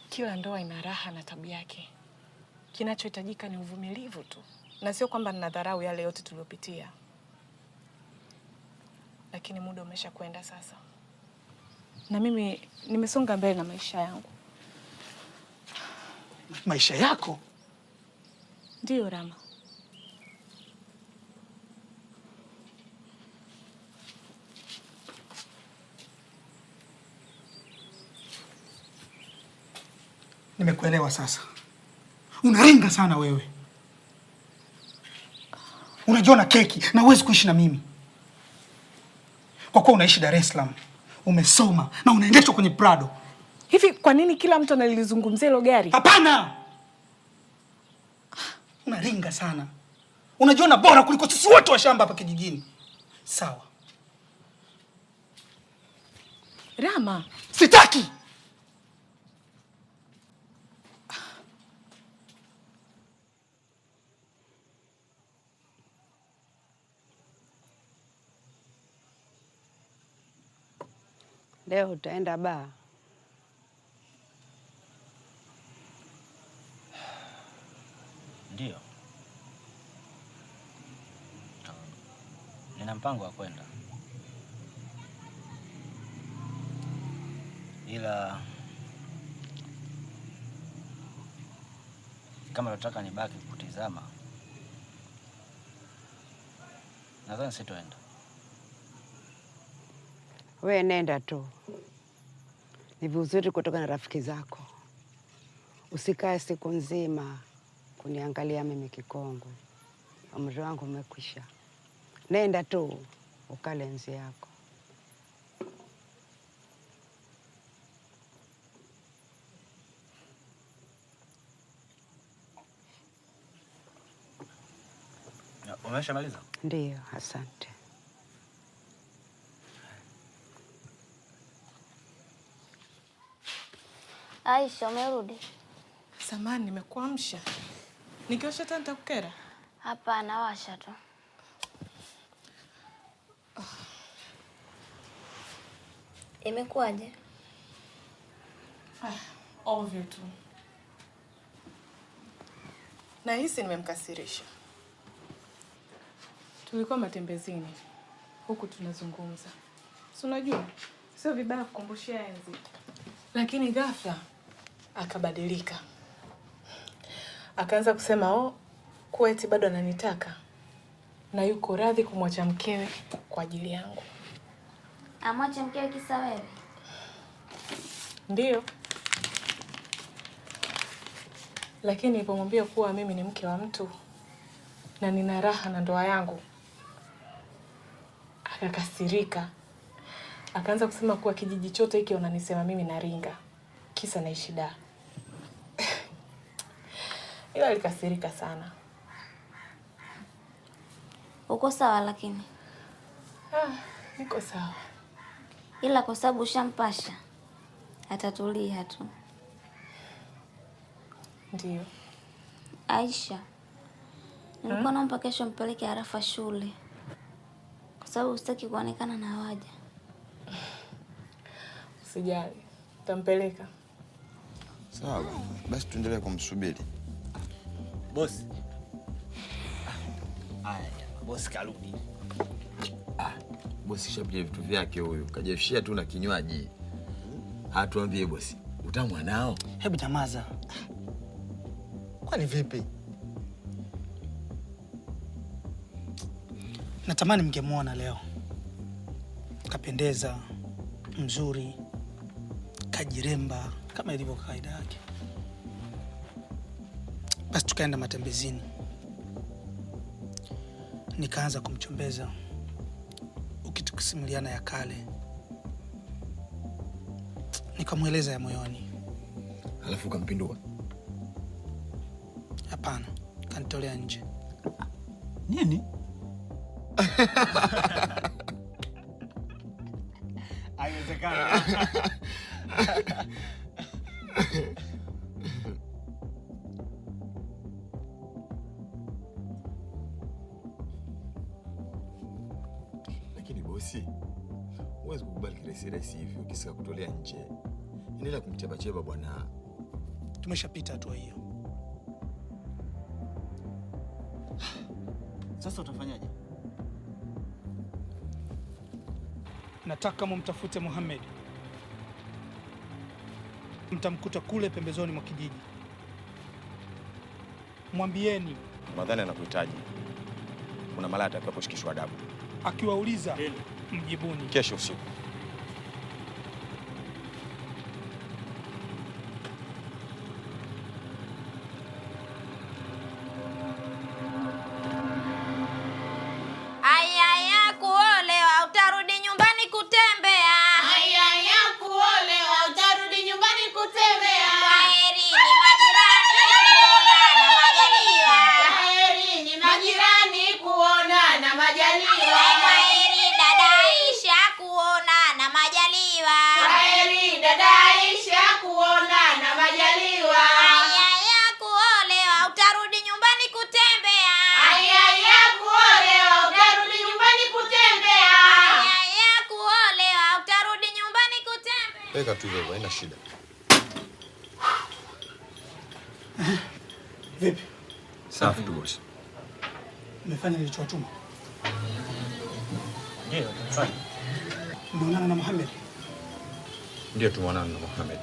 Speaker 1: Kila ndoa ina raha na tabu yake. Kinachohitajika ni uvumilivu tu. Na sio kwamba ninadharau yale yote tuliyopitia. Lakini muda umeshakwenda sasa. Na mimi nimesonga mbele na maisha yangu.
Speaker 4: Maisha yako?
Speaker 1: Ndiyo, Rama.
Speaker 8: Nimekuelewa sasa. Unaringa sana wewe. Unajiona keki na huwezi kuishi na mimi. Kwa kuwa unaishi Dar es Salaam, umesoma na unaendeshwa kwenye Prado.
Speaker 1: Hivi kwa nini kila mtu analizungumzia hilo gari?
Speaker 8: Hapana! Unaringa sana. Unajiona bora kuliko sisi wote wa shamba hapa kijijini. Sawa.
Speaker 1: Rama,
Speaker 8: sitaki.
Speaker 16: Leo utaenda baa?
Speaker 9: Ndio, nina mpango wa kwenda, ila kama nataka nibaki kutizama, nadhani sitoenda.
Speaker 16: We nenda tu, ni vizuri kutoka na rafiki zako, usikae siku nzima kuniangalia mimi kikongwe. Umri wangu umekwisha. Nenda tu ukale enzi yako.
Speaker 9: Umeshamaliza?
Speaker 16: Ndiyo, asante.
Speaker 10: Aisha, umerudi?
Speaker 1: Samahani, nimekuamsha. Nikiwasha taa nitakukera?
Speaker 10: Hapana, washa tu. Imekuwaje?
Speaker 1: Ah, ovyo tu. Nahisi nimemkasirisha. Tulikuwa matembezini huku tunazungumza, si unajua sio vibaya kukumbushia enzi, lakini ghafla akabadilika, akaanza kusema oh, kuwa eti bado ananitaka na yuko radhi kumwacha mkewe kwa ajili yangu.
Speaker 10: Amwache mkewe kisa wewe?
Speaker 1: Ndiyo, lakini nilipomwambia kuwa mimi ni mke wa mtu na nina raha na ndoa yangu, akakasirika, akaanza kusema kuwa kijiji chote hiki wananisema mimi naringa, kisa naishi da. Ila alikasirika sana.
Speaker 10: Uko sawa lakini?
Speaker 1: Ah, niko sawa,
Speaker 10: ila kwa sababu ushampasha atatulia tu.
Speaker 1: Ndiyo.
Speaker 10: Aisha, nilikuwa naomba kesho mpeleke Arafa shule kwa sababu sitaki kuonekana na waja.
Speaker 1: Usijali, tampeleka.
Speaker 12: Sawa, basi tuendelee kumsubiri
Speaker 2: bosi. Haya, bosi karudi.
Speaker 12: Bosi shapiga vitu vyake huyu, kajefishia tu na kinywaji. Hatuambie bosi, utamu anao.
Speaker 8: Hebu nyamaza.
Speaker 4: Kwani vipi?
Speaker 8: Natamani mngemwona leo. Kapendeza, mzuri, kajiremba kama ilivyo kawaida yake. Basi tukaenda matembezini, nikaanza kumchombeza, ukitukusimuliana ya kale, nikamweleza ya moyoni.
Speaker 12: Alafu ukampindua?
Speaker 8: Hapana, kanitolea nje.
Speaker 4: Nini?
Speaker 2: Haiwezekani.
Speaker 12: Lakini bosi, huwezi kukubali kirahisi rahisi hivyo kisa kutolea nje. Endelea kumchebacheba bwana.
Speaker 8: Tumeshapita hatua hiyo.
Speaker 9: Sasa utafanyaje?
Speaker 8: Nataka mumtafute Mohamed. Mtamkuta kule pembezoni mwa kijiji. Mwambieni
Speaker 5: Ramadhani anakuhitaji. Kuna malaya atakiwa kushikishwa adabu.
Speaker 8: Akiwauliza mjibuni
Speaker 5: kesho usiku.
Speaker 12: Weka tu hivyo, haina shida.
Speaker 8: Vipi?
Speaker 12: Safi tu bosi.
Speaker 8: Umefanya nilichowatuma?
Speaker 2: Ndio, tumefanya.
Speaker 8: Umeonana na Mohamed?
Speaker 5: Ndio, tumeonana na Mohamed.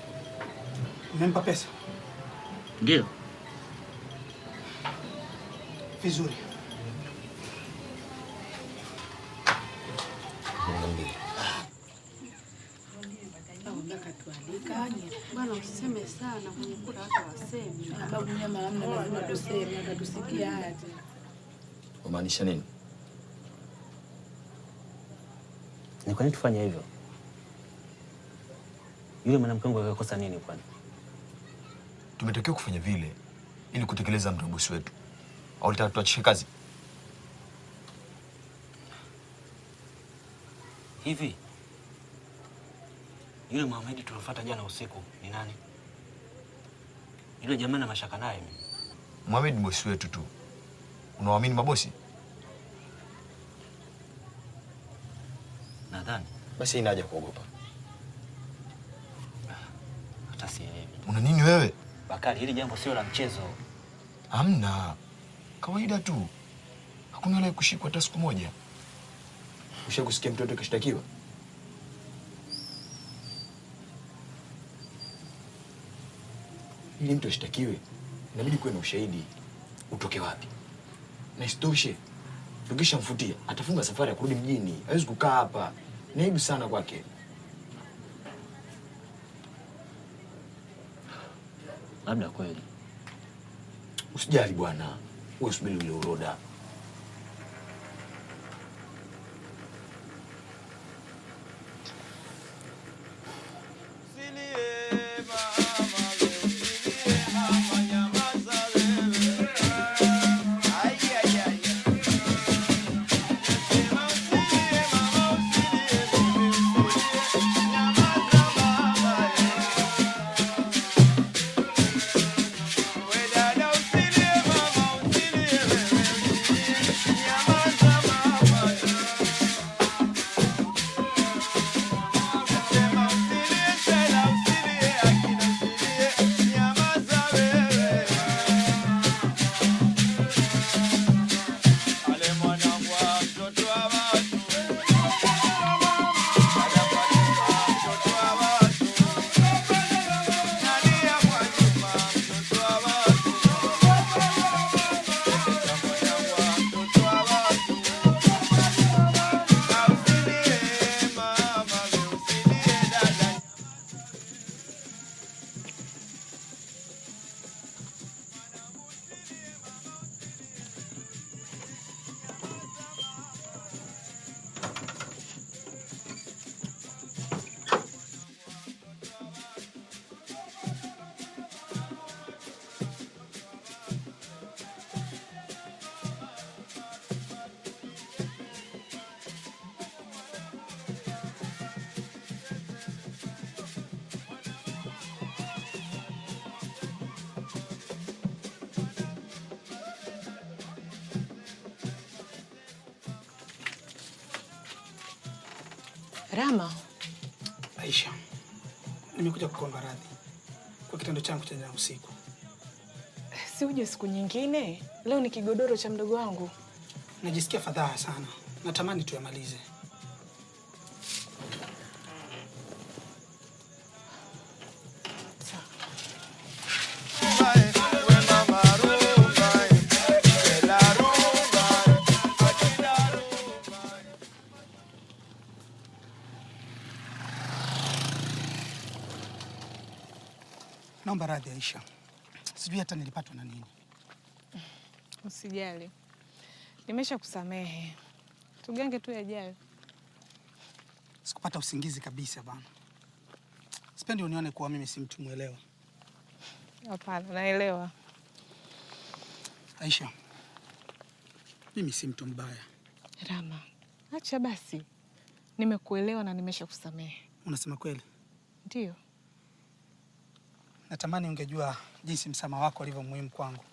Speaker 8: Umempa pesa?
Speaker 2: Ndio.
Speaker 8: Vizuri.
Speaker 1: Bwana usiseme sana kwenye kura hata waseme. Babu nyama hamna, lazima tuseme atatusikia aje.
Speaker 12: Umaanisha nini?
Speaker 2: Ni kwa nini tufanye hivyo? Yule mwanamke wangu akakosa nini kwani?
Speaker 12: Tumetakiwa kufanya vile ili kutekeleza amri ya bosi wetu. Au ulitaka tuachishe kazi?
Speaker 2: Hivi yule Mohamed tulifuata jana usiku ni nani? Yule jamaa na mashaka naye mimi.
Speaker 12: Mohamed ni bosi wetu tu. Unawaamini mabosi?
Speaker 2: Nadhani.
Speaker 12: Basi haina haja kuogopa.
Speaker 2: Hata sielewi.
Speaker 12: Una nini wewe?
Speaker 2: Bakari, hili jambo sio la mchezo.
Speaker 12: Hamna. Kawaida tu. Hakuna yule kushikwa hata siku moja. Ushakusikia mtoto kashtakiwa? Ili mtu ashtakiwe, inabidi kuwe na ushahidi. Utoke wapi? Na isitoshe, tukishamfutia atafunga safari ya kurudi mjini. Hawezi kukaa hapa. Ni aibu sana kwake.
Speaker 2: Labda kweli.
Speaker 12: Usijali bwana. Wewe usubiri ule uroda.
Speaker 1: Rama.
Speaker 8: Aisha, nimekuja kukuomba radhi kwa kitendo changu cha jana usiku.
Speaker 1: Si uje siku nyingine? Leo ni kigodoro cha mdogo wangu.
Speaker 8: Najisikia fadhaa sana. Natamani tuyamalize. Naomba radhi Aisha. Sijui hata nilipatwa na nini.
Speaker 1: Usijali. Nimesha kusamehe. Tugange tu yajayo.
Speaker 8: Sikupata usingizi kabisa bana. Sipendi unione kuwa mimi si mtu mwelewa.
Speaker 1: Hapana, naelewa.
Speaker 8: Aisha, mimi si mtu mbaya.
Speaker 1: Rama, acha basi. Nimekuelewa na nimesha kusamehe.
Speaker 8: Unasema kweli?
Speaker 1: Ndio.
Speaker 8: Natamani ungejua jinsi msamaha wako ulivyo muhimu kwangu.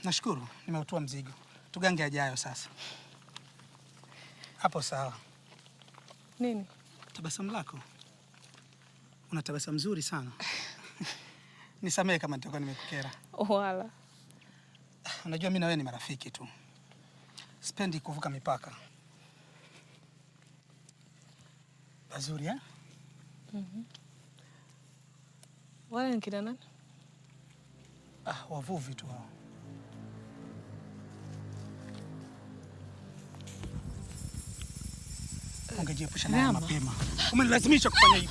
Speaker 8: Nashukuru nimeutua mzigo. Tugange ajayo sasa. Hapo sawa.
Speaker 1: Nini?
Speaker 8: Tabasamu lako. Una tabasamu nzuri sana. Nisamehe kama nitakuwa nimekukera.
Speaker 1: Wala.
Speaker 8: Unajua mimi na wewe ni marafiki tu. Sipendi kuvuka mipaka. Pazuri eh?
Speaker 1: Wale ni kina nani?
Speaker 8: Ah, wavuvi tu hao. Ungejiepusha naye mapema. Umenilazimisha kufanya hivi.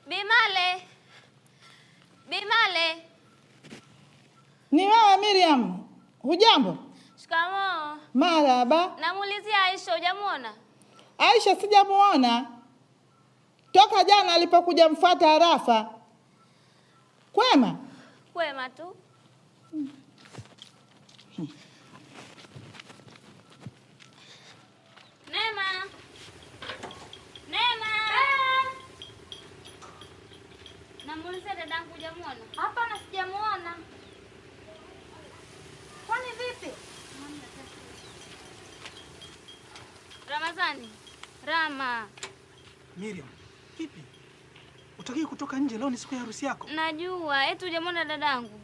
Speaker 10: Bimale. Bimale.
Speaker 7: Ni wewe Miriam. Hujambo?
Speaker 10: Shikamoo.
Speaker 7: Marhaba.
Speaker 10: Namuulizia Aisha, hujamuona?
Speaker 7: Aisha sijamuona toka jana alipokuja mfuata Arafa. Kwema?
Speaker 10: Kwema tu. Neema. Neema. Namuulizia dadangu, hujamuona?
Speaker 11: Hapana, sijamuona. Kwani vipi?
Speaker 10: Ramazani. Rama.
Speaker 8: Miriam, vipi? Utaki kutoka nje leo ni siku ya harusi yako?
Speaker 10: Najua, eti hujamuona dadangu?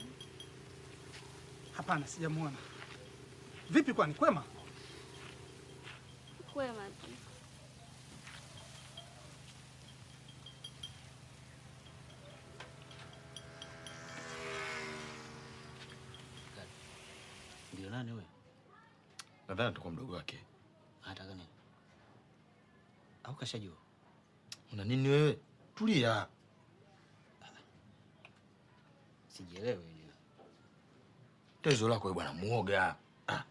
Speaker 8: Hapana, sijamuona. Vipi kwani kwema?
Speaker 10: Kwema tu.
Speaker 2: Ndio nani wewe?
Speaker 12: Nadhani atakuwa mdogo wake.
Speaker 2: Anataka nini? Au kashajua?
Speaker 12: Una nini wewe? Tulia.
Speaker 2: Sijielewi hiyo.
Speaker 12: Tezo lako wewe bwana muoga. Ah.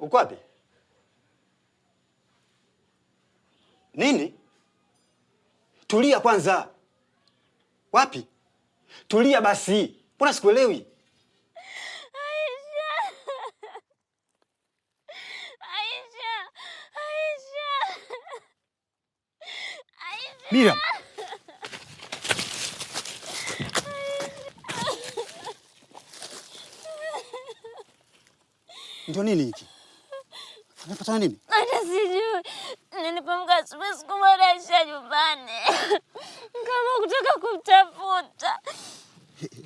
Speaker 4: Uko wapi? Nini? Tulia kwanza. Wapi? Tulia basi. Mbona sikuelewi?
Speaker 10: Aisha. Aisha. Aisha. Aisha.
Speaker 4: Miriam. Ndio nini hiki? Amepatana nini?
Speaker 10: Hata sijui. Nilipoamka asubuhi sikumwona Aisha nyumbani. Kama kutoka kumtafuta.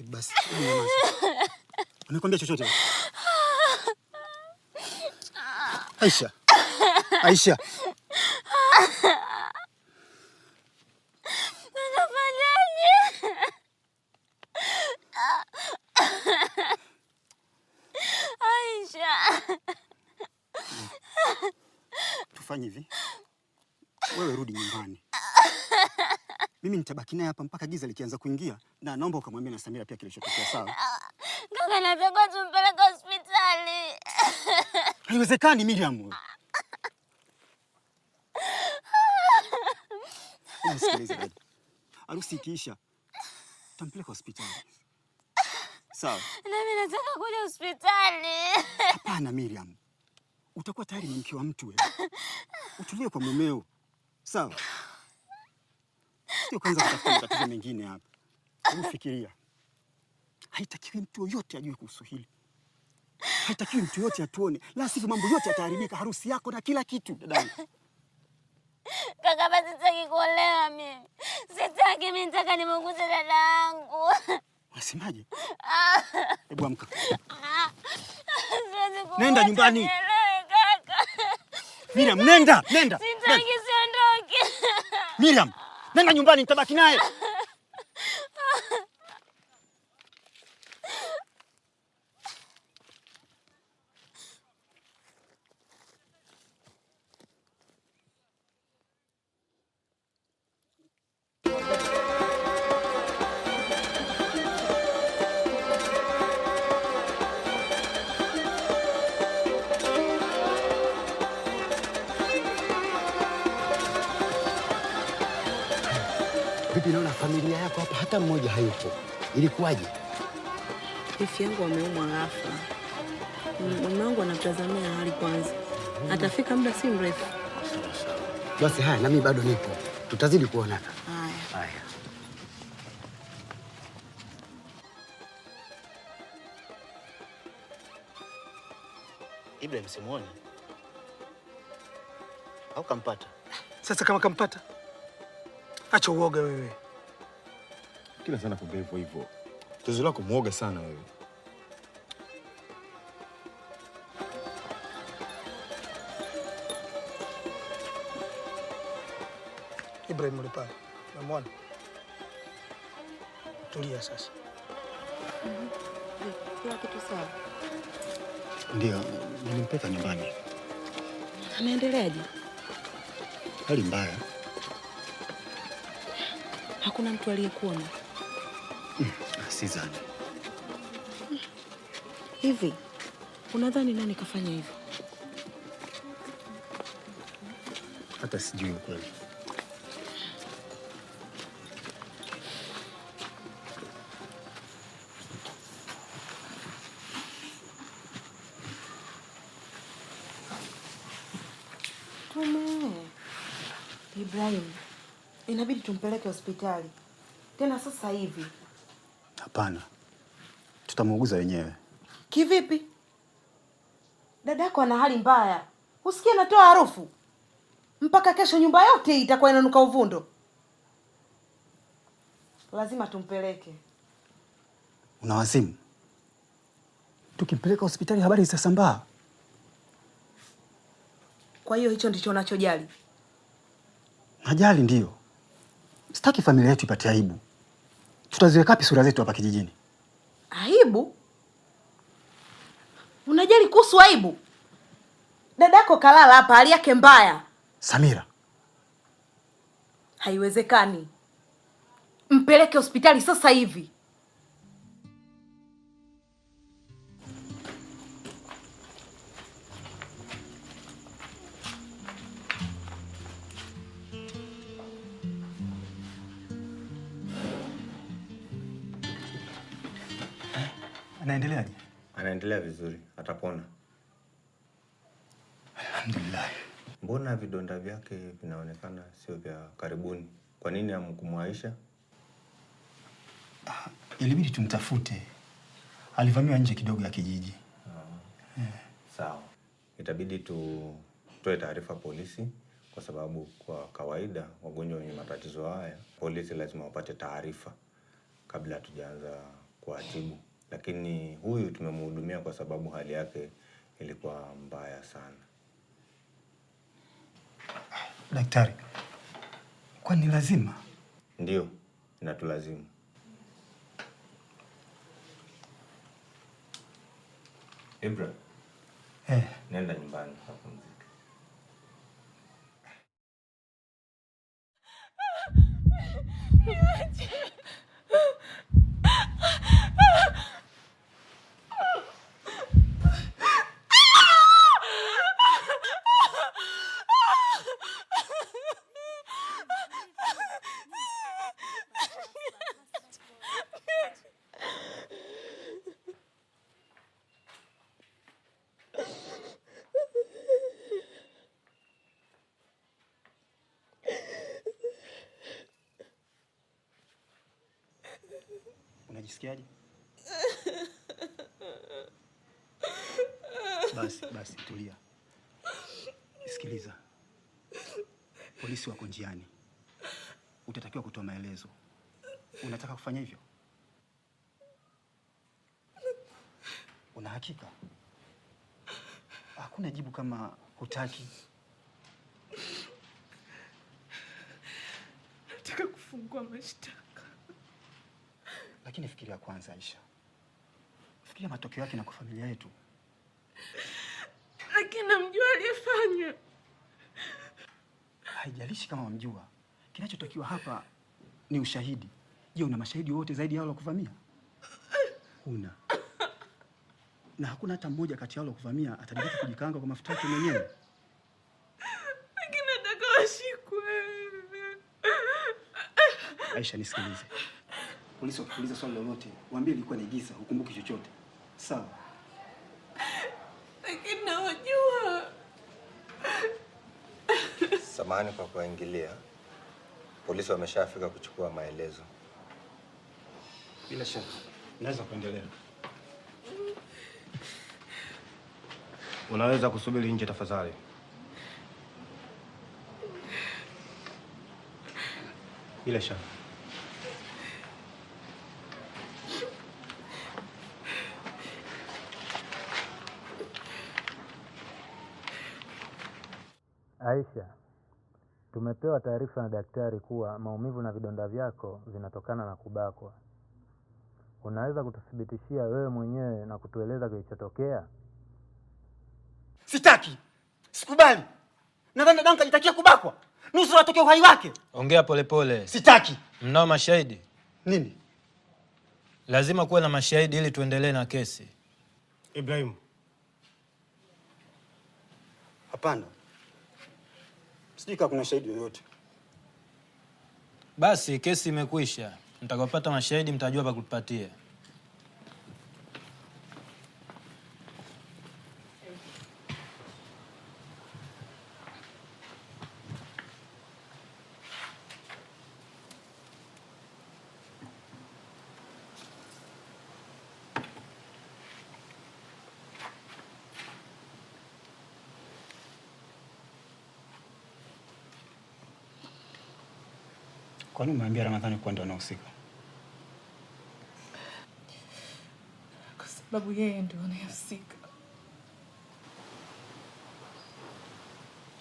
Speaker 4: Basi, nyamaza. Amekwambia chochote? Aisha. Aisha.
Speaker 10: Nafanyaje? Aisha.
Speaker 4: Tufanye hivi. Wewe rudi nyumbani. Mimi nitabaki naye hapa mpaka giza likianza kuingia, na naomba ukamwambia na Samira pia kilichotokea, sawa?
Speaker 10: Kaka, nataka tumpeleke hospitali.
Speaker 4: Haiwezekani Miriam. Nisikilize dada. Harusi ikiisha tampeleka hospitali. Sawa?
Speaker 10: Nami nataka kuja hospitali.
Speaker 4: Hapana Miriam. Utakuwa tayari ni mke wa mtu wewe. Utulie kwa mumeo. Sawa? Sio kwanza kutafuta matatizo mengine hapa. Hebu fikiria. Haitakiwi mtu yoyote ajue kuhusu hili. Haitakiwi mtu yoyote atuone. La sivyo mambo yote yataharibika, harusi yako na kila kitu dadangu.
Speaker 10: Kaka, basi sitaki kuolewa mimi. Sitaki mimi, nataka nimuguze dada yangu.
Speaker 4: Unasemaje? Hebu amka.
Speaker 10: Siwezi kuolewa.
Speaker 4: Nenda nyumbani.
Speaker 10: Nielewe, kaka.
Speaker 4: Miriam, nenda, nenda.
Speaker 10: Sitaki, siondoke.
Speaker 4: Miriam, nenda nyumbani, nitabaki naye.
Speaker 6: Vipi, naona familia yako hapa hata mmoja hayupo. Ilikuwaje?
Speaker 1: Wifi yangu ameumwa ghafla. Mume wangu anamtazamia hali kwanza. Atafika muda si mrefu.
Speaker 6: Basi haya, nami bado nipo. Tutazidi kuonana.
Speaker 1: Haya.
Speaker 6: Haya.
Speaker 9: Ibrahim simuoni. Au kampata?
Speaker 8: Sasa kama kampata, acha uoga wewe.
Speaker 12: Kila sana kumbe hivyo hivyo. Tatizo lako muoga sana wewe.
Speaker 8: Ibrahim yule pale. Unamwona? Tulia sasa.
Speaker 1: Kila kitu sawa.
Speaker 4: Ndio, nilimpeleka nyumbani.
Speaker 1: Anaendeleaje?
Speaker 4: Hali mbaya.
Speaker 1: Hakuna mtu aliyekuona?
Speaker 4: Sidhani.
Speaker 1: Hivi unadhani nani kafanya hivyo?
Speaker 4: Hata sijui ukweli.
Speaker 13: Tume. Ibrahim, inabidi tumpeleke hospitali tena sasa hivi.
Speaker 4: Hapana, tutamuuguza wenyewe.
Speaker 13: Kivipi? Dadako ana hali mbaya, usikie anatoa harufu mpaka kesho, nyumba yote itakuwa inanuka uvundo. Lazima tumpeleke.
Speaker 4: Una wazimu? Tukimpeleka hospitali habari zitasambaa.
Speaker 13: Kwa hiyo hicho ndicho unachojali?
Speaker 4: Najali ndio. Sitaki familia yetu ipate aibu. Tutaziweka wapi sura zetu hapa kijijini?
Speaker 13: Aibu? Unajali kuhusu aibu? Dadako kalala hapa, hali yake mbaya.
Speaker 4: Samira.
Speaker 13: Haiwezekani. Mpeleke hospitali sasa hivi.
Speaker 4: Anaendeleaje?
Speaker 17: Anaendelea vizuri, atapona.
Speaker 4: Alhamdulillah.
Speaker 17: Mbona vidonda vyake vinaonekana sio vya karibuni? Kwa nini hamkumwaisha?
Speaker 4: Ilibidi tumtafute. Alivamiwa nje kidogo ya kijiji.
Speaker 17: Sawa. Itabidi tutoe taarifa polisi kwa sababu kwa kawaida wagonjwa wenye matatizo haya polisi lazima wapate taarifa kabla hatujaanza kuwatibu. Lakini huyu tumemhudumia kwa sababu hali yake ilikuwa mbaya sana.
Speaker 4: Daktari, kwani lazima?
Speaker 17: Ndio, inatulazimu. Ibra, nenda nyumbani kapumzike.
Speaker 14: Niache.
Speaker 4: Unajisikiaje? Basi, basi tulia. Sikiliza. Polisi wako njiani. Utatakiwa kutoa maelezo. Unataka kufanya hivyo? Una hakika? Hakuna jibu kama hutaki.
Speaker 1: Nataka kufungua mashtaka.
Speaker 4: Lakini fikiria kwanza, Aisha. Fikiria matokeo yake na kwa familia yetu.
Speaker 1: Lakini namjua aliyefanya.
Speaker 4: Haijalishi kama wamjua. Kinachotakiwa hapa ni ushahidi. Je, una mashahidi wote zaidi ya wale walokuvamia? Huna. Na hakuna hata mmoja kati yao walokuvamia atadiriki kujikaanga kwa mafuta yake mwenyewe.
Speaker 1: Lakini nataka washikwe.
Speaker 4: Aisha, nisikilize. Polisi wakikuuliza swali lolote, waambie ilikuwa ni giza, hukumbuki chochote. Sawa?
Speaker 1: Lakini nawajua.
Speaker 17: Samahani kwa kuingilia. Polisi wameshafika kuchukua maelezo.
Speaker 4: Bila shaka, naweza kuendelea.
Speaker 18: Unaweza kusubiri nje tafadhali.
Speaker 4: Bila shaka.
Speaker 19: Aisha, tumepewa taarifa na daktari kuwa maumivu na vidonda vyako vinatokana na kubakwa. Unaweza kututhibitishia wewe mwenyewe na kutueleza kilichotokea?
Speaker 6: Sitaki. Sikubali. Nadhani dadangu kajitakia kubakwa. Nusura atoke uhai wake.
Speaker 19: Ongea polepole.
Speaker 6: Sitaki.
Speaker 19: Mnao mashahidi?
Speaker 4: Nini?
Speaker 19: Lazima kuwe na mashahidi ili tuendelee na kesi.
Speaker 18: Ibrahim.
Speaker 4: Hapana. Sijui kama kuna shahidi yoyote.
Speaker 19: Basi kesi imekwisha. Mtakapopata mashahidi mtajua pa kutupatia.
Speaker 4: Kwa nini umeambia Ramadhani kuwa ndio anahusika?
Speaker 1: Kwa sababu yeye ndio anayehusika.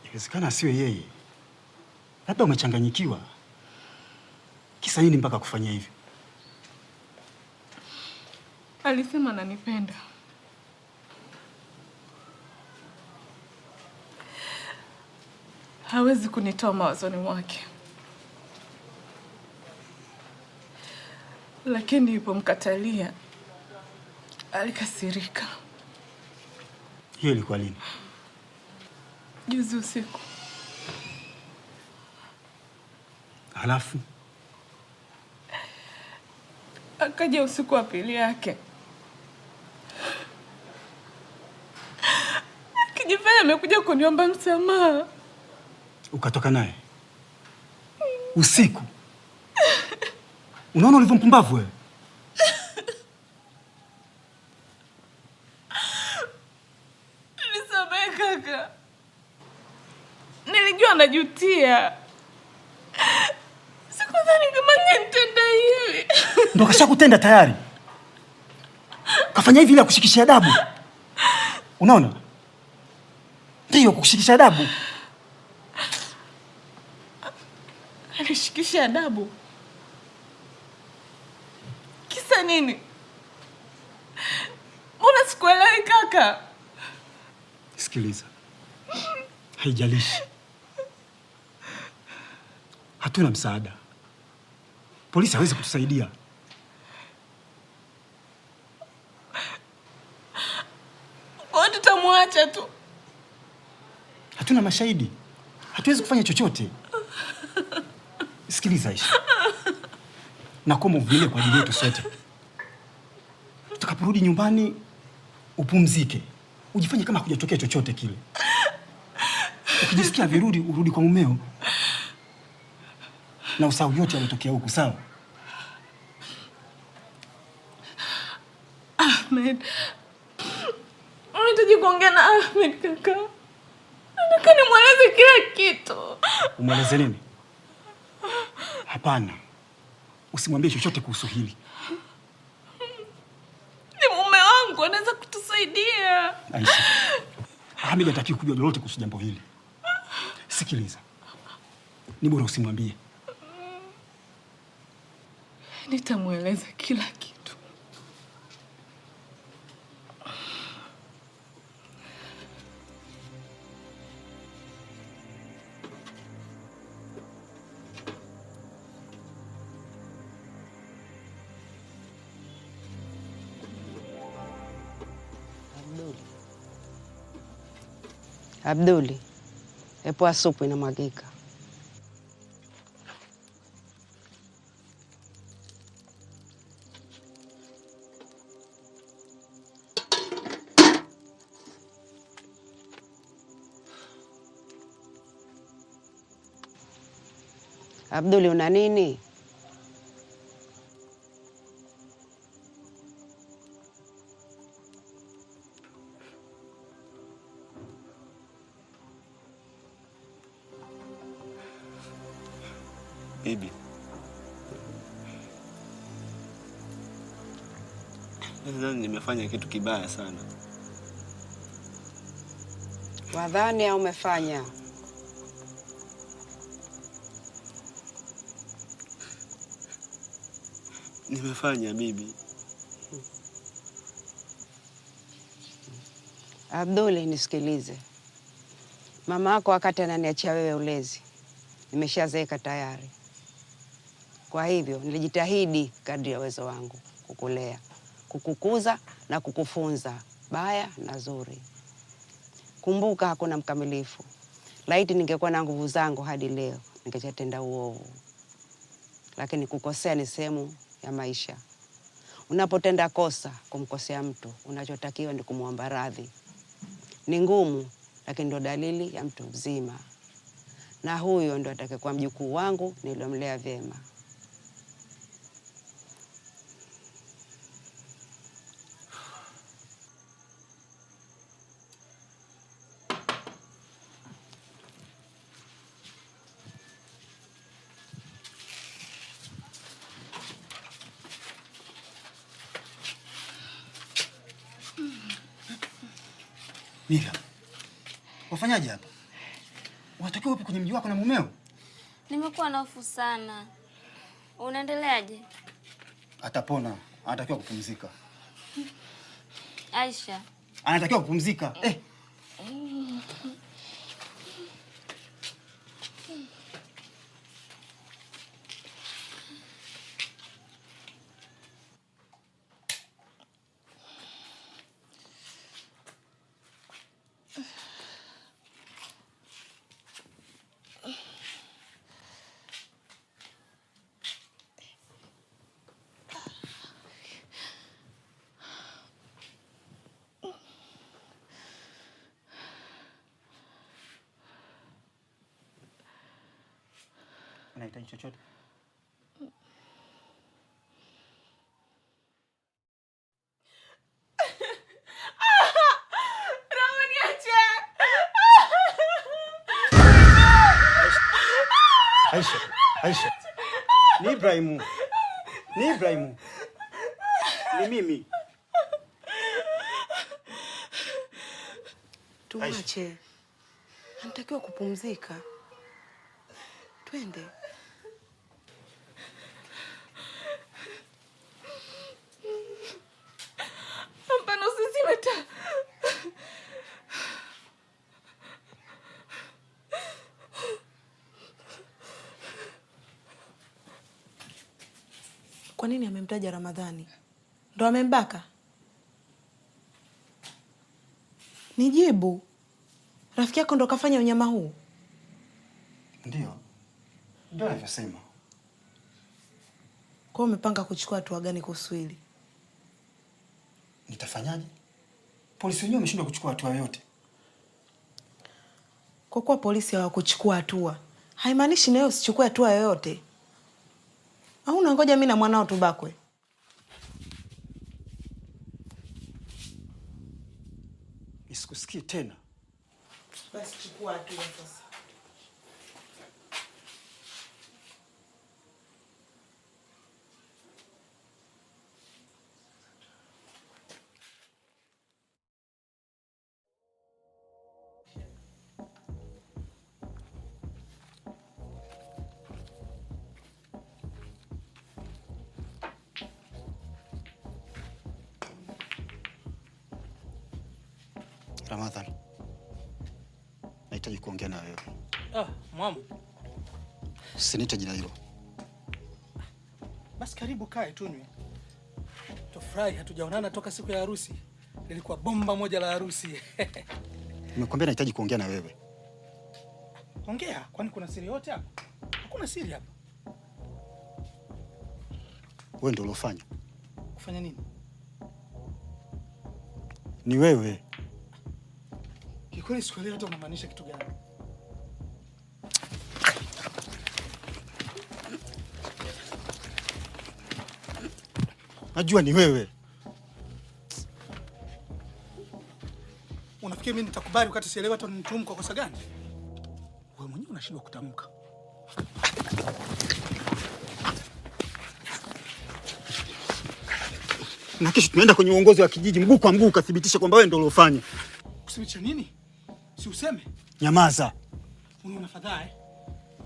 Speaker 4: Inawezekana asiwe yeye. Labda umechanganyikiwa. Kisa nini mpaka kufanya hivyo?
Speaker 1: Alisema ananipenda. Hawezi kunitoa mawazoni mwake. Lakini nilipomkatalia alikasirika.
Speaker 4: Hiyo ilikuwa lini?
Speaker 1: Juzi usiku.
Speaker 4: Halafu
Speaker 1: akaja usiku wa pili yake Amekuja kuniomba msamaha.
Speaker 4: Ukatoka naye usiku? Unaona ulivyo mpumbavu wewe?
Speaker 1: Nisamehe kaka, nilijua anajutia, sikudhani kama angenitenda hivi.
Speaker 4: Ndo kashakutenda tayari, kafanya hivi ili akushikishe adabu. Unaona, ndiyo kukushikisha adabu.
Speaker 1: Alishikisha adabu kisa nini? Mbona sikuelewi kaka?
Speaker 4: Sikiliza, haijalishi, hatuna msaada, polisi hawezi kutusaidia.
Speaker 1: Kwa hiyo tutamwacha tu?
Speaker 4: Hatuna mashahidi, hatuwezi kufanya chochote. Sikiliza Aisha, nakuomba uvumilie kwa ajili yetu sote. Tutakaporudi nyumbani upumzike, ujifanye kama hakujatokea chochote kile. Ukijisikia virudi, urudi kwa mumeo na usahau yote yaliyotokea huku, sawa?
Speaker 1: Ahmed, unahitaji kuongea na Ahmed kaka. Nataka nimweleze kila kitu.
Speaker 4: Umweleze nini? Hapana, usimwambie chochote kuhusu hili.
Speaker 1: Ni mume wangu, anaweza kutusaidia.
Speaker 4: Aisha, Ahmed hataki kujua lolote kuhusu jambo hili. Sikiliza, ni bora usimwambie.
Speaker 1: Nitamweleza kila kitu.
Speaker 16: Abduli, Abduli, epoa supu inamwagika. Abduli, una nini?
Speaker 9: Bibi, nadhani nimefanya kitu kibaya sana.
Speaker 16: Wadhani au umefanya?
Speaker 9: Nimefanya bibi.
Speaker 16: Abduli, nisikilize. Mama yako wakati ananiachia wewe ulezi, nimeshazeeka tayari. Kwa hivyo nilijitahidi kadri ya uwezo wangu kukulea, kukukuza na kukufunza baya na zuri. Kumbuka, hakuna mkamilifu. Laiti ningekuwa na nguvu zangu hadi leo ningeshatenda uovu, lakini kukosea ni sehemu ya maisha. Unapotenda kosa kumkosea mtu, unachotakiwa ni kumwomba radhi. Ni ngumu, lakini ndo dalili ya mtu mzima, na huyo ndo atakayekuwa mjukuu wangu niliyomlea vyema.
Speaker 4: Miriam, wafanyaje hapa? Unatakiwa upo kwenye mji wako na mumeo.
Speaker 10: Nimekuwa na hofu sana. Unaendeleaje?
Speaker 4: Atapona, anatakiwa kupumzika.
Speaker 10: Aisha
Speaker 4: anatakiwa kupumzika. Anahitaji chochote? Aisha, Aisha. Ni Ibrahimu. Ni Ibrahimu. Ni mimi.
Speaker 13: Tumwache. Anatakiwa kupumzika. Twende.
Speaker 1: Hapana, usizime taa.
Speaker 13: Kwa nini amemtaja Ramadhani? Ndo amembaka? Nijibu. Rafiki yako ndo kafanya unyama huu?
Speaker 4: Ndio. Ndio anavyosema.
Speaker 13: Kwa umepanga kuchukua hatua gani kuhusu hili?
Speaker 4: Nitafanyaje? Polisi wenyewe wameshindwa kuchukua hatua yoyote.
Speaker 13: Kwa kuwa polisi hawakuchukua hatua, haimaanishi nawe usichukue hatua yoyote. Au unangoja mimi na mwanao tubakwe?
Speaker 4: Nisikusikie tena.
Speaker 13: Basi chukua hatua sasa.
Speaker 4: Ramadhan, nahitaji kuongea na wewe.
Speaker 8: Ah, mwamu.
Speaker 4: Usiniite jina hilo.
Speaker 8: Basi karibu kae tunywe. Tufurahi, hatujaonana toka siku ya harusi. Lilikuwa bomba moja la harusi.
Speaker 4: Nimekuambia nahitaji kuongea na wewe.
Speaker 8: Ongea, kwani kuna siri yote hapa? Hakuna siri hapa.
Speaker 4: Wewe ndio uliofanya.
Speaker 8: Kufanya nini?
Speaker 4: Ni wewe.
Speaker 8: Kikweli sikuelewi hata unamaanisha kitu gani.
Speaker 4: Najua ni wewe.
Speaker 8: Unafikiri mimi nitakubali wakati sielewi hata unanituhumu kwa kosa gani? Wewe mwenyewe unashindwa kutamka.
Speaker 4: Na kesho tunaenda kwenye uongozi wa kijiji mguu kwa mguu ukathibitisha kwamba wewe ndio uliofanya.
Speaker 8: Kuthibitisha nini? Si useme.
Speaker 4: Nyamaza.
Speaker 8: Unaona fadhaa eh?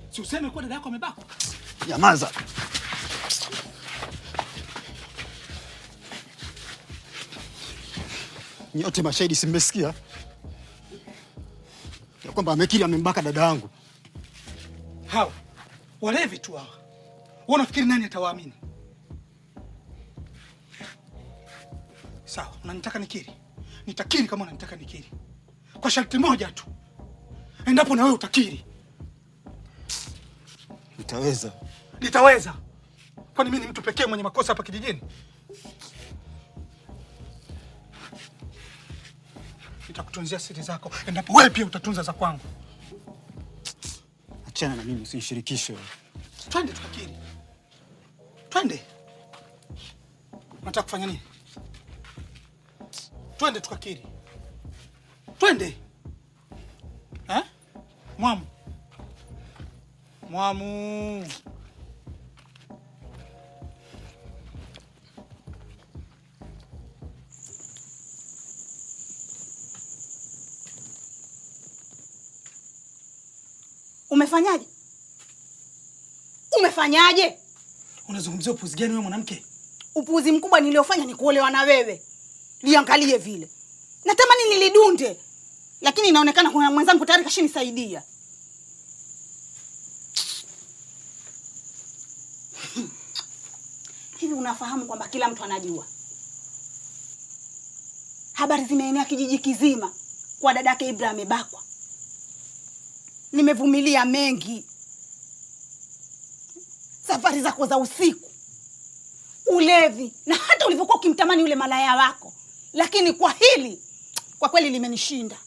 Speaker 8: Si useme kuwa dada yako amebakwa.
Speaker 4: Nyamaza. Nyote mashahidi, si mmesikia ya kwamba amekiri amembaka dada yangu?
Speaker 8: Hawa walevi tu hawa. Wewe unafikiri nani atawaamini? Sawa, unanitaka nikiri? Nitakiri kama unanitaka nikiri, kwa sharti moja tu, endapo na wewe utakiri.
Speaker 4: Nitaweza.
Speaker 8: Nitaweza? Kwani mimi ni mtu pekee mwenye makosa hapa kijijini? Nitakutunzia siri zako endapo wewe pia utatunza za kwangu.
Speaker 4: Achana na mimi, usinishirikishe.
Speaker 8: Twende tukakiri, twende. Unataka kufanya nini? Twende tukakiri, twende. Eh? Mwamu, Mwamu.
Speaker 7: Umefanyaje? Umefanyaje?
Speaker 8: Unazungumzia upuuzi gani wewe mwanamke?
Speaker 7: Upuuzi mkubwa niliofanya ni kuolewa na wewe. Liangalie vile. Natamani nilidunde, lakini inaonekana kuna mwenzangu tayari kashinisaidia. Hivi unafahamu kwamba kila mtu anajua? Habari zimeenea kijiji kizima kwa dadake Ibra amebakwa. Nimevumilia mengi, safari zako za usiku, ulevi na hata ulivyokuwa ukimtamani yule malaya wako, lakini kwa hili kwa kweli limenishinda.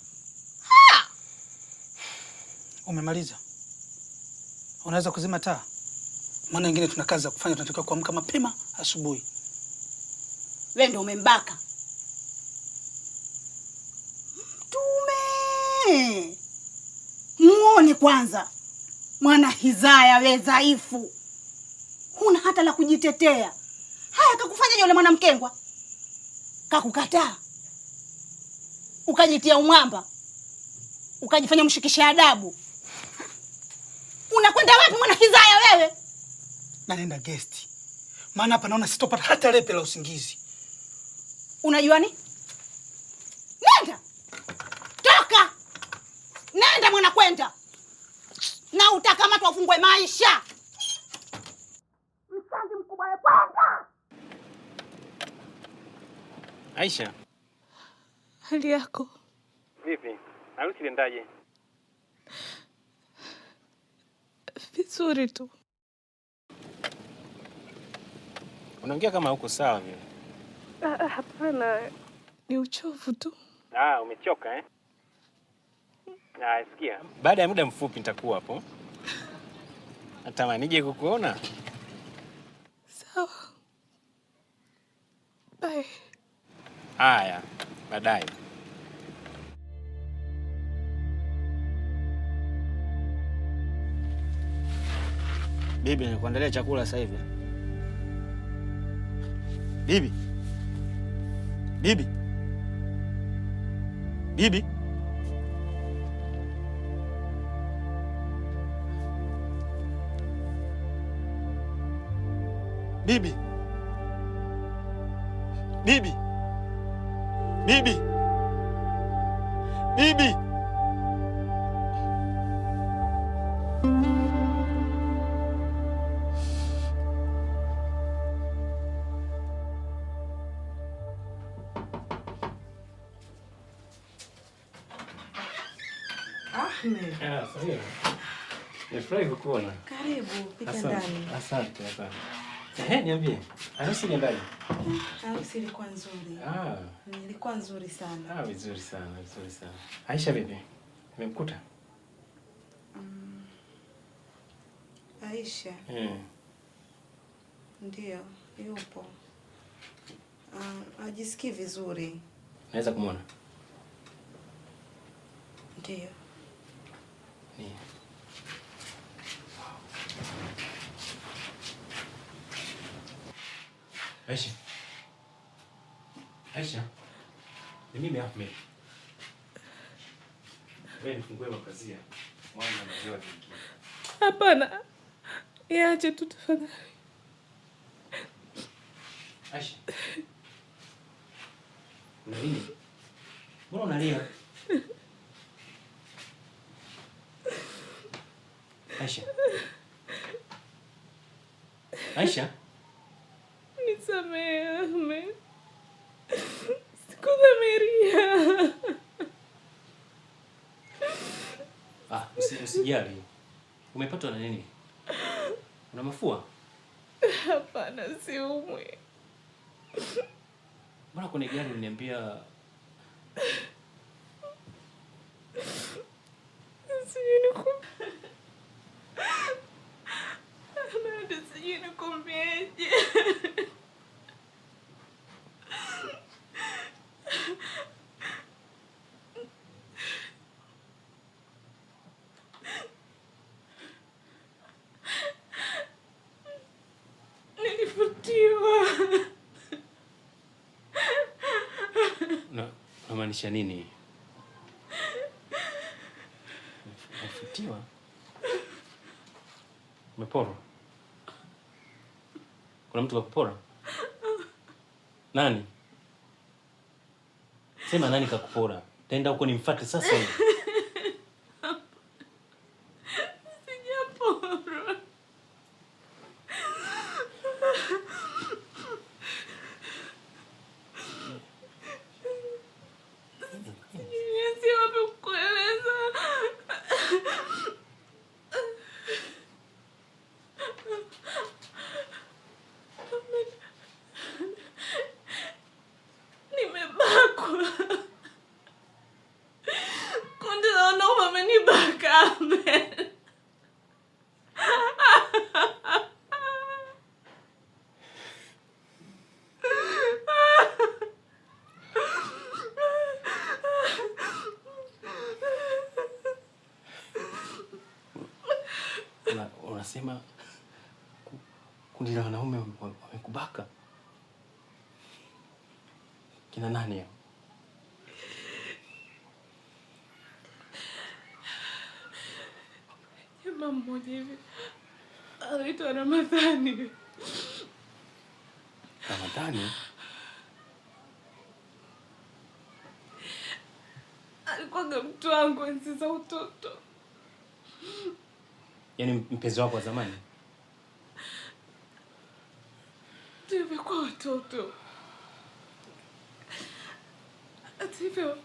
Speaker 8: Umemaliza? Unaweza kuzima taa? Maana wengine tuna kazi za kufanya, tunatakiwa kuamka mapema asubuhi.
Speaker 7: Wewe ndio umembaka. Mtume. Muone kwanza. Mwana hizaya we dhaifu. Huna hata la kujitetea. Haya kakufanya yule mwanamkengwa? Kakukataa. Ukajitia umwamba. Ukajifanya mshikisha adabu. Unakwenda wapi mwana hizaya wewe?
Speaker 8: Na nenda guest. Maana hapa naona sitopata hata lepe la usingizi.
Speaker 7: Unajua ni? Nenda. Toka. Nenda mwana kwenda. Na utakamatwa ufungwe maisha. Msanzi mkubwa wewe kwenda.
Speaker 2: Aisha.
Speaker 1: Hali yako?
Speaker 2: Vipi? Harusi iliendaje?
Speaker 1: Vizuri tu.
Speaker 2: Unaongea kama huko sawa vile.
Speaker 1: Hapana, ni uchovu tu.
Speaker 2: Ah, umechoka eh? Ah, sikia. Baada ya muda mfupi nitakuwa hapo. Natamani nije kukuona.
Speaker 1: Sawa. Bye.
Speaker 2: Haya, baadaye.
Speaker 9: Bibi, nikuandalia chakula sasa hivi. Bibi. Bibi. Bibi. Bibi. Bibi. Bibi. Bibi.
Speaker 14: Ahmed.
Speaker 2: Ah, Samira. Nimefurahi kukuona.
Speaker 14: Karibu, pita ndani.
Speaker 2: Asante, asante. Ehe, niambie. Harusi iliendaje?
Speaker 14: Harusi ilikuwa nzuri.
Speaker 2: Ah.
Speaker 14: Ilikuwa nzuri sana.
Speaker 2: Ah, vizuri sana, vizuri sana. Aisha vipi? Nimemkuta?
Speaker 14: Aisha. Ndio, yupo. Hajisikii vizuri.
Speaker 2: Naweza kumuona?
Speaker 14: Ndio.
Speaker 2: Ni. Aisha. Aisha. Ni mimi Ahmed. Wewe nifungue mapazia. Mwana na hewa nyingine.
Speaker 1: Hapana. Iache tu tafadhali.
Speaker 2: Aisha. Una nini? Mbona unalia? Aisha. Aisha.
Speaker 1: Nisamehe Ahmed. Sikudhamiria.
Speaker 2: Ah, usijali. Umepatwa na nini? Una mafua?
Speaker 1: Hapana, siumwi.
Speaker 2: Mbona kwenye gari uliniambia
Speaker 1: Sijui nikuambieje. Nilifutiwa.
Speaker 2: Unamaanisha nini? Umefutiwa? Umeporwa? Kuna mtu kakupora? Nani? Sema nani kakupora? Taenda huko nimfuate sasa hivi.
Speaker 1: Sijaporwa. Siwezi wapi kukueleza. Nimebakwa.
Speaker 2: Unasema kundi la wanaume wamekubaka? Kina nani hao?
Speaker 1: Jamaa mmoja hivi anaitwa Ramadhani.
Speaker 2: Ramadhani?
Speaker 1: Alikuwaga mtu wangu enzi za utoto.
Speaker 2: Yaani mpenzi wako wa zamani?
Speaker 1: Tulivyokuwa watoto. Hata hivyo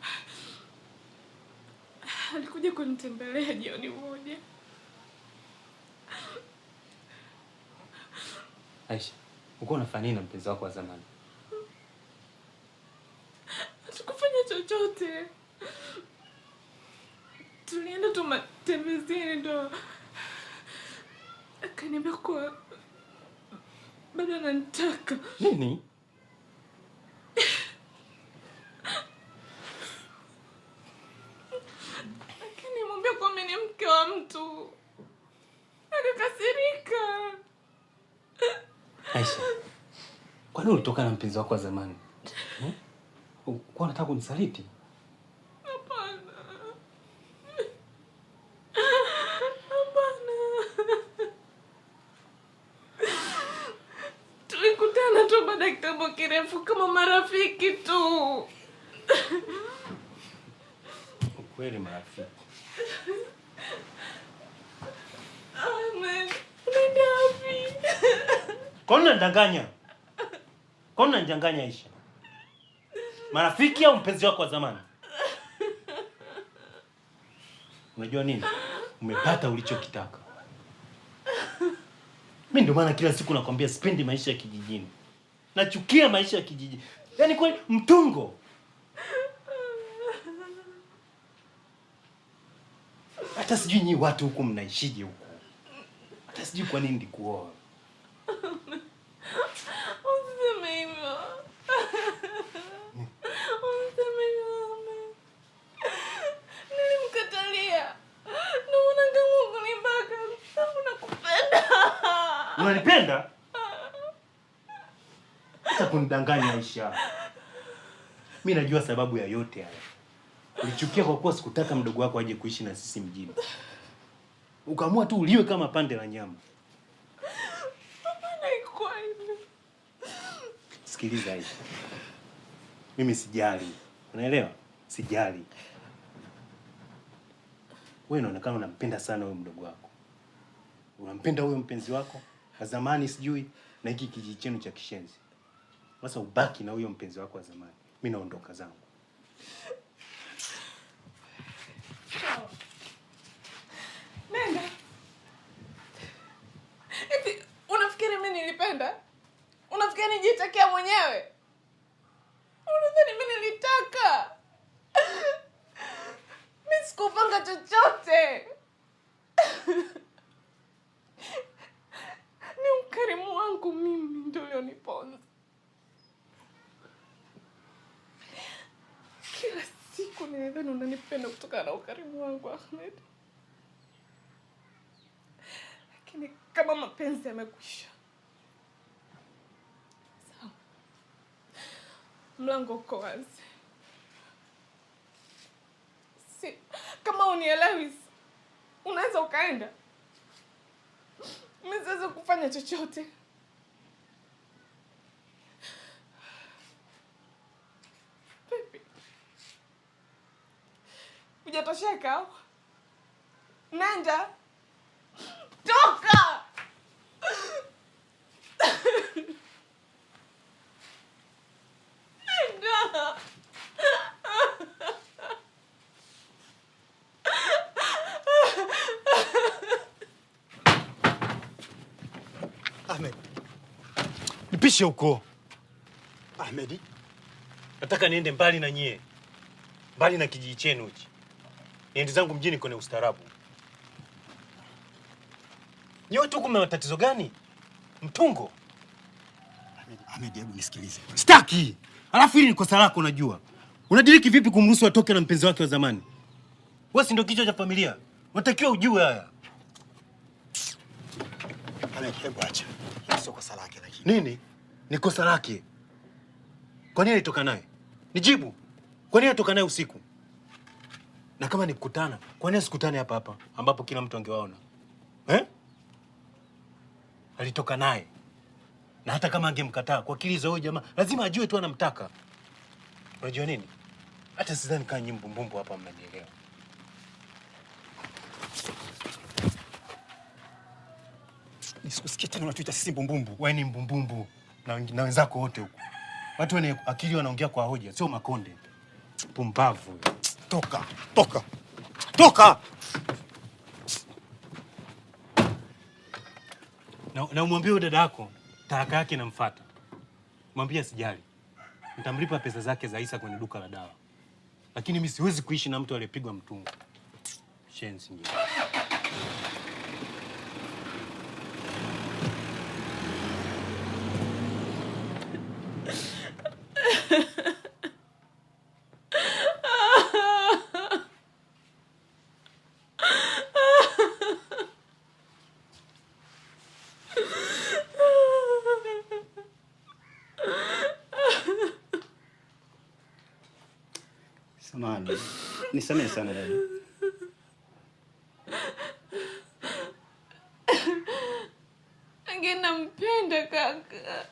Speaker 1: alikuja kunitembelea jioni moja.
Speaker 2: Aisha, ulikuwa unafanya nini na mpenzi wako wa zamani?
Speaker 1: Hatukufanya chochote. Tulienda tu matembezini ndo akaniambia kuwa bado ananitaka.
Speaker 2: Nini?
Speaker 1: Lakini nimwambia kuwa mimi ni mke wa mtu. Akakasirika.
Speaker 2: Aisha, kwa nini ulitoka na mpenzi wako wa zamani? Ulikuwa unataka kunisaliti?
Speaker 1: Hapana. Hapana. Tulikutana tu baada ya kitambo kirefu kama marafiki tu.
Speaker 2: Ukweli marafiki.
Speaker 1: Amen. Unaenda wapi?
Speaker 2: Kwa nini unanidanganya? Kwa nini unanidanganya Aisha? Marafiki au mpenzi wako wa zamani? Unajua nini? Umepata ulichokitaka. Mimi ndio maana kila siku nakwambia sipendi maisha ya kijijini. Nachukia maisha ya kijijini. Yaani kweli mtungo. Hata sijui nyi watu huku mnaishije huku. Hata sijui kwa nini nilikuoa.
Speaker 1: Usiseme hivyo. Usiseme hivyo. Nilimkatalia. Ndio maana kama kunibaka, sababu nakupenda.
Speaker 2: Unanipenda? Acha kunidanganya Aisha. Mimi najua sababu ya yote haya. Ulichukia kwa kuwa sikutaka mdogo wako aje kuishi na sisi mjini. Ukaamua tu uliwe kama pande la nyama.
Speaker 1: Hapana, haikuwa hivyo.
Speaker 2: Sikiliza Aisha. Mimi sijali. Unaelewa? Sijali. Wewe unaonekana unampenda sana huyo mdogo wako. Unampenda huyo mpenzi wako wa zamani sijui na hiki kijiji chenu cha kishenzi. Sasa ubaki na huyo mpenzi wako wa zamani. Mimi naondoka zangu.
Speaker 1: Sawa. Nenda. Eti unafikiri mimi nilipenda? Unafikiri nijitakia mwenyewe? Unadhani mimi nilitaka? Mimi sikupanga chochote. Ni ukarimu wangu mimi ndio ulioniponza. Kila siku nilidhani unanipenda kutokana na ukarimu wangu Ahmed. Lakini kama mapenzi yamekwisha, sawa, mlango uko wazi. Si kama unielewi, unaweza ukaenda. Mimi siwezi kufanya chochote. Vipi? Hujatosheka? Nenda. Toka! Nenda.
Speaker 4: Ahmed.
Speaker 2: Nipishe huko.
Speaker 4: Ahmed.
Speaker 2: Nataka niende mbali na nyie. Mbali na kijiji chenu hichi. Niende zangu mjini kwenye ustaarabu. Nyie watu huku mna matatizo gani? Mtungo.
Speaker 4: Ahmed, hebu nisikilize.
Speaker 2: Sitaki. Alafu hili ni kosa lako unajua. Unadiriki vipi kumruhusu atoke na mpenzi wake wa zamani? Wewe si ndio kichwa cha familia? Unatakiwa ujue haya.
Speaker 4: Lameck, hebu acha. Hili sio kosa lake lakini.
Speaker 18: Nini? Ni kosa lake. Kwa nini alitoka naye? Nijibu. Kwa nini alitoka naye usiku? Na kama ni kukutana, kwa nini asikutane hapa hapa ambapo kila mtu angewaona? Eh? Alitoka naye. Na hata kama angemkataa kwa akili za huyo jamaa, lazima ajue tu anamtaka. Unajua nini? Hata sidhani kama nyinyi mbumbumbu hapa mnanielewa.
Speaker 4: Nisikusikie tena unatuita sisi mbumbumbu.
Speaker 18: Wewe ni mbumbumbu na wenzako wote huko. Watu wenye akili wanaongea kwa hoja, sio makonde. Pumbavu huyo.
Speaker 4: Toka, toka. Toka!
Speaker 2: Na umwambie huyo dada yako talaka yake inamfuata. Mwambie asijali. Nitamlipa pesa zake za hisa kwenye duka la dawa. Lakini mimi siwezi kuishi na mtu aliyepigwa mtungu. Shenzi nyingi.
Speaker 9: Samahani, nisamehe sana dada.
Speaker 1: Lakini nampenda kaka,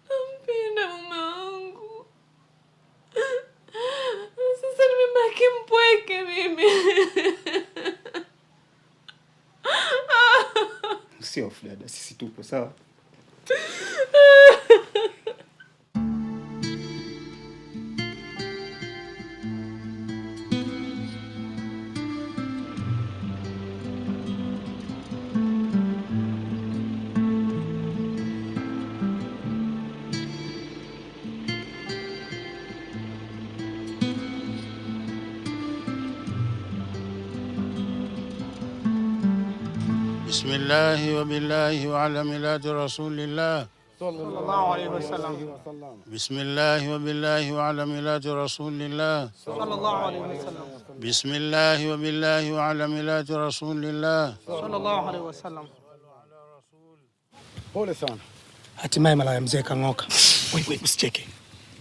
Speaker 1: nampenda mume wangu. Sasa nimebaki mpweke mimi.
Speaker 4: Usihofu dada, sisi tupo sawa.
Speaker 20: بسم الله وبالله وعلى ميلاد رسول الله
Speaker 8: صلى الله عليه وسلم.
Speaker 20: بسم الله وبالله وعلى ميلاد رسول الله
Speaker 8: صلى الله عليه وسلم.
Speaker 20: بسم الله وبالله وعلى ميلاد رسول الله
Speaker 8: صلى الله عليه وسلم.
Speaker 4: Pole sana.
Speaker 8: Hatimaye malaya mzee kang'oka. Wewe usicheke.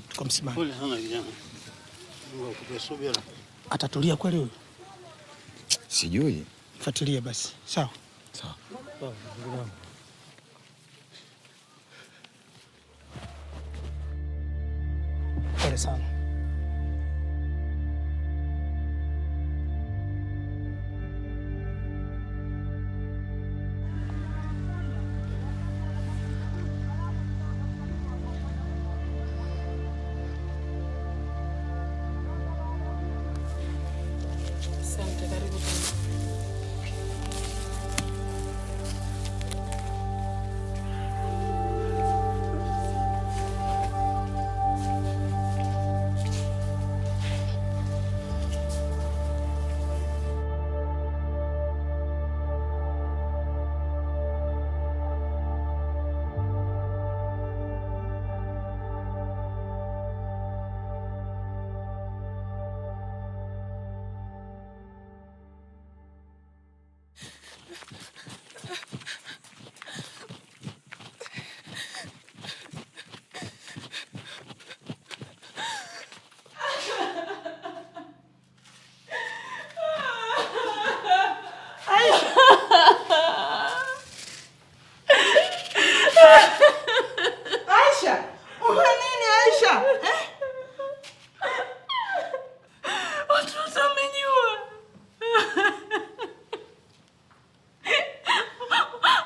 Speaker 8: Tuko msimani.
Speaker 20: Pole sana kijana. Mungu akupe subira.
Speaker 8: Atatulia kweli huyu?
Speaker 12: Sijui.
Speaker 8: Fuatilia basi. Sawa.
Speaker 12: Sawa.
Speaker 8: Pole sana.
Speaker 1: Asante, karibu tena.
Speaker 14: Aisha, una nini Aisha? Eh?
Speaker 1: Watoto wamejua.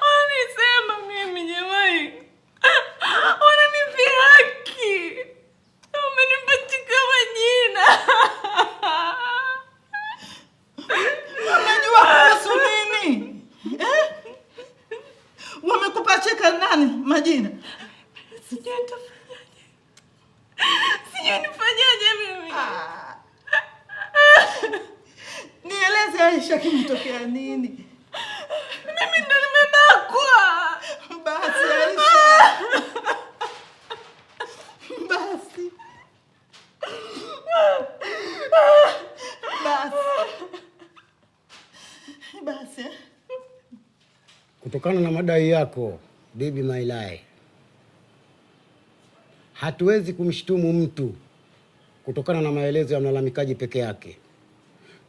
Speaker 1: Wananisema mimi jamani. Wananipia haki. Wamenipachika majina.
Speaker 14: Wamejua kuhusu nini? Eh? Wamekupachika nani majina?
Speaker 1: Sijui nitafanyaje. Sijui nifanyaje mimi.
Speaker 14: Nieleze Aisha, kimetokea nini?
Speaker 1: Mimi ndo nimebakwa.
Speaker 14: Basi Aisha. Basi. Basi. Basi.
Speaker 6: Kutokana na madai yako Bibi Mailai, hatuwezi kumshtumu mtu kutokana na maelezo ya mlalamikaji peke yake.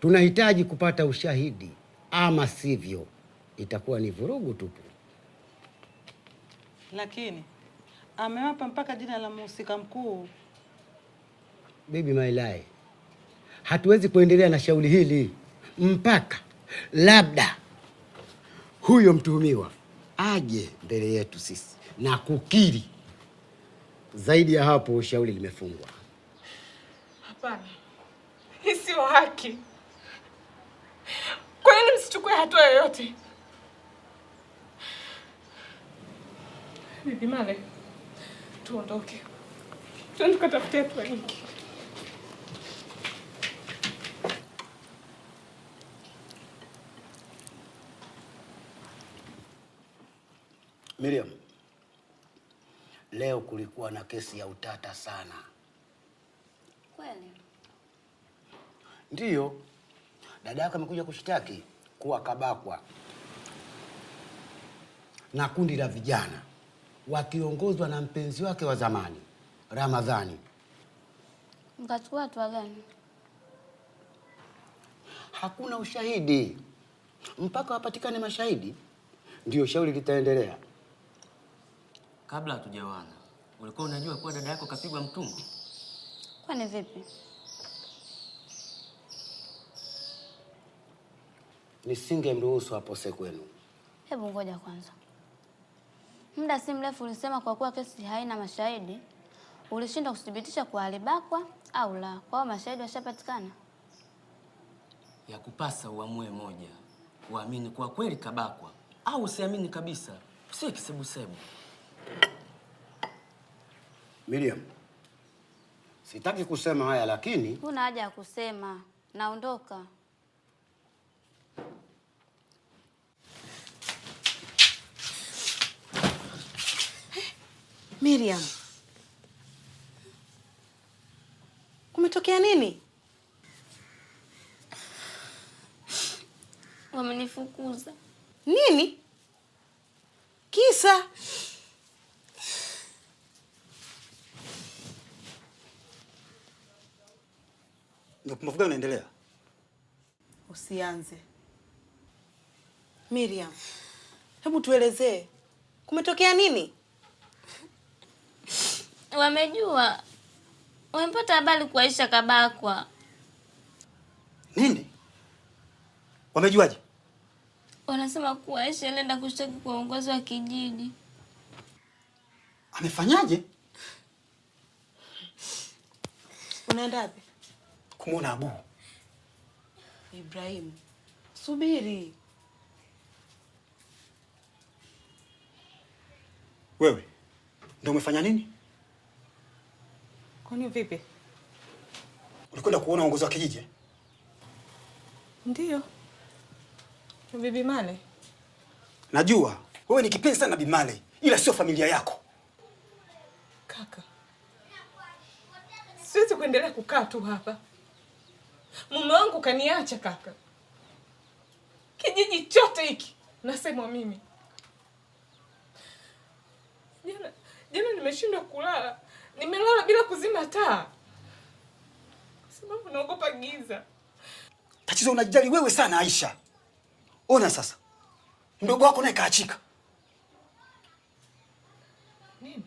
Speaker 6: Tunahitaji kupata ushahidi, ama sivyo itakuwa ni vurugu tupu.
Speaker 14: Lakini amewapa mpaka jina la mhusika mkuu.
Speaker 6: Bibi Mailai, hatuwezi kuendelea na shauri hili mpaka labda huyo mtuhumiwa aje mbele yetu sisi na kukiri. Zaidi ya hapo, shauri limefungwa.
Speaker 1: Hapana, hii sio haki. Kwa nini msichukue hatua yoyote? Bibi Male, tuondoke, twende tukatafute hatua nyingi.
Speaker 6: Miriam, leo kulikuwa na kesi ya utata sana.
Speaker 10: Kweli?
Speaker 6: Ndiyo, dada yako amekuja kushtaki kuwa kabakwa na kundi la vijana wakiongozwa na mpenzi wake wa zamani Ramadhani.
Speaker 10: Mkachukua hatua gani?
Speaker 6: Hakuna ushahidi mpaka wapatikane mashahidi, ndiyo shauri litaendelea.
Speaker 21: Kabla hatujaoana, ulikuwa unajua kuwa dada yako kapigwa mtungo?
Speaker 10: Kwani vipi?
Speaker 6: Nisingemruhusu apose kwenu.
Speaker 10: Hebu ngoja kwanza. Muda si mrefu ulisema kwa kuwa kesi haina mashahidi, ulishindwa kuthibitisha kuwa alibakwa au la. Kwa hiyo mashahidi washapatikana.
Speaker 21: Ya kupasa uamue moja, uamini kuwa kweli kabakwa au usiamini kabisa, usiwe kisebusebu.
Speaker 6: Miriam, sitaki kusema haya lakini
Speaker 10: Huna haja ya kusema, naondoka.
Speaker 13: Miriam, kumetokea nini?
Speaker 10: Wamenifukuza.
Speaker 13: Nini? Kisa?
Speaker 4: Ni upumbavu gani unaendelea?
Speaker 14: Usianze. Miriam, hebu tuelezee kumetokea nini?
Speaker 10: Wamejua, wamepata habari kuwa Aisha kabakwa.
Speaker 4: Nini? Wamejuaje?
Speaker 10: Wanasema kuwa Aisha alienda kushtaki kwa uongozi wa kijiji.
Speaker 4: Amefanyaje?
Speaker 14: Unaenda wapi?
Speaker 4: Kumwona Abu.
Speaker 14: Ibrahim, subiri.
Speaker 4: Wewe ndio umefanya nini?
Speaker 1: Kwani vipi?
Speaker 4: Ulikwenda kuona uongozi wa kijiji?
Speaker 1: Ndiyo. Bibi Male.
Speaker 4: Najua wewe ni kipenzi sana na Bibi Male, ila sio familia yako.
Speaker 1: Kaka, siwezi kuendelea kukaa tu hapa. Mume wangu kaniacha kaka. Kijiji chote hiki nasemwa mimi. Jana nimeshindwa kulala. Nimelala bila kuzima taa kwa sababu naogopa giza.
Speaker 4: Tatizo unajijali wewe sana Aisha. Ona sasa, mdogo wako naye kaachika.
Speaker 1: Nini?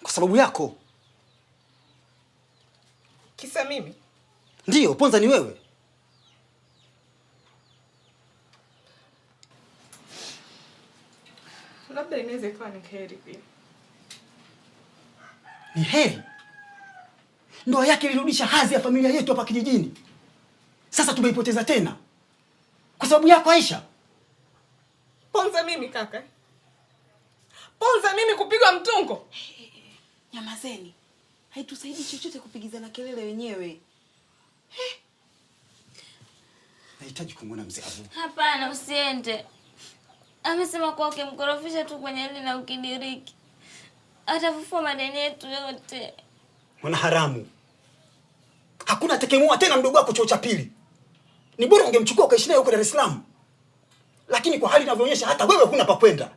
Speaker 4: Kwa sababu yako.
Speaker 1: Kisa mimi?
Speaker 4: Ndiyo, ponza ni wewe.
Speaker 1: Labda inaweza ikawa ni heri pia.
Speaker 4: Ni heri? Ndoa yake ilirudisha hadhi ya familia yetu hapa kijijini. Sasa tumeipoteza tena kwa sababu yako Aisha.
Speaker 1: Ponza mimi kaka, ponza mimi kupigwa mtungo.
Speaker 14: Nyamazeni, haitusaidii chochote kupigizana kelele wenyewe.
Speaker 4: Nahitaji kumwona mzee Abu.
Speaker 10: Hapana, usiende. Amesema kuwa ukimkorofisha tu kwenye hili na ukidiriki atafufua madeni yetu yote.
Speaker 4: Mwana haramu, hakuna atakayemwoa tena mdogo wako chuo cha pili. Ni bora ungemchukua ukaishi naye huko Dar es Salaam. Lakini kwa hali inavyoonyesha hata wewe huna pa kwenda.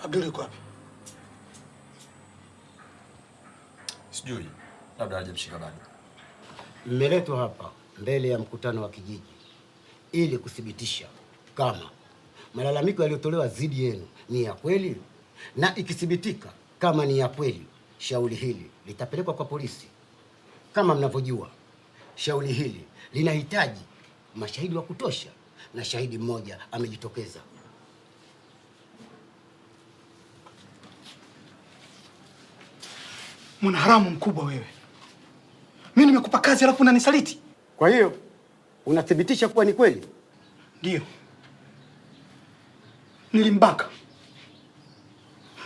Speaker 8: Abdul yuko wapi?
Speaker 12: Sijui, labda hajamshika bado.
Speaker 6: Mmeletwa hapa mbele ya mkutano wa kijiji ili kuthibitisha kama malalamiko yaliyotolewa dhidi yenu ni ya kweli, na ikithibitika kama ni ya kweli, shauri hili litapelekwa kwa polisi. Kama mnavyojua, shauri hili linahitaji mashahidi wa kutosha, na shahidi mmoja amejitokeza.
Speaker 8: Mwanaharamu mkubwa wewe. Mimi nimekupa kazi alafu unanisaliti.
Speaker 6: Kwa hiyo unathibitisha kuwa ni kweli?
Speaker 8: Ndio. Nilimbaka.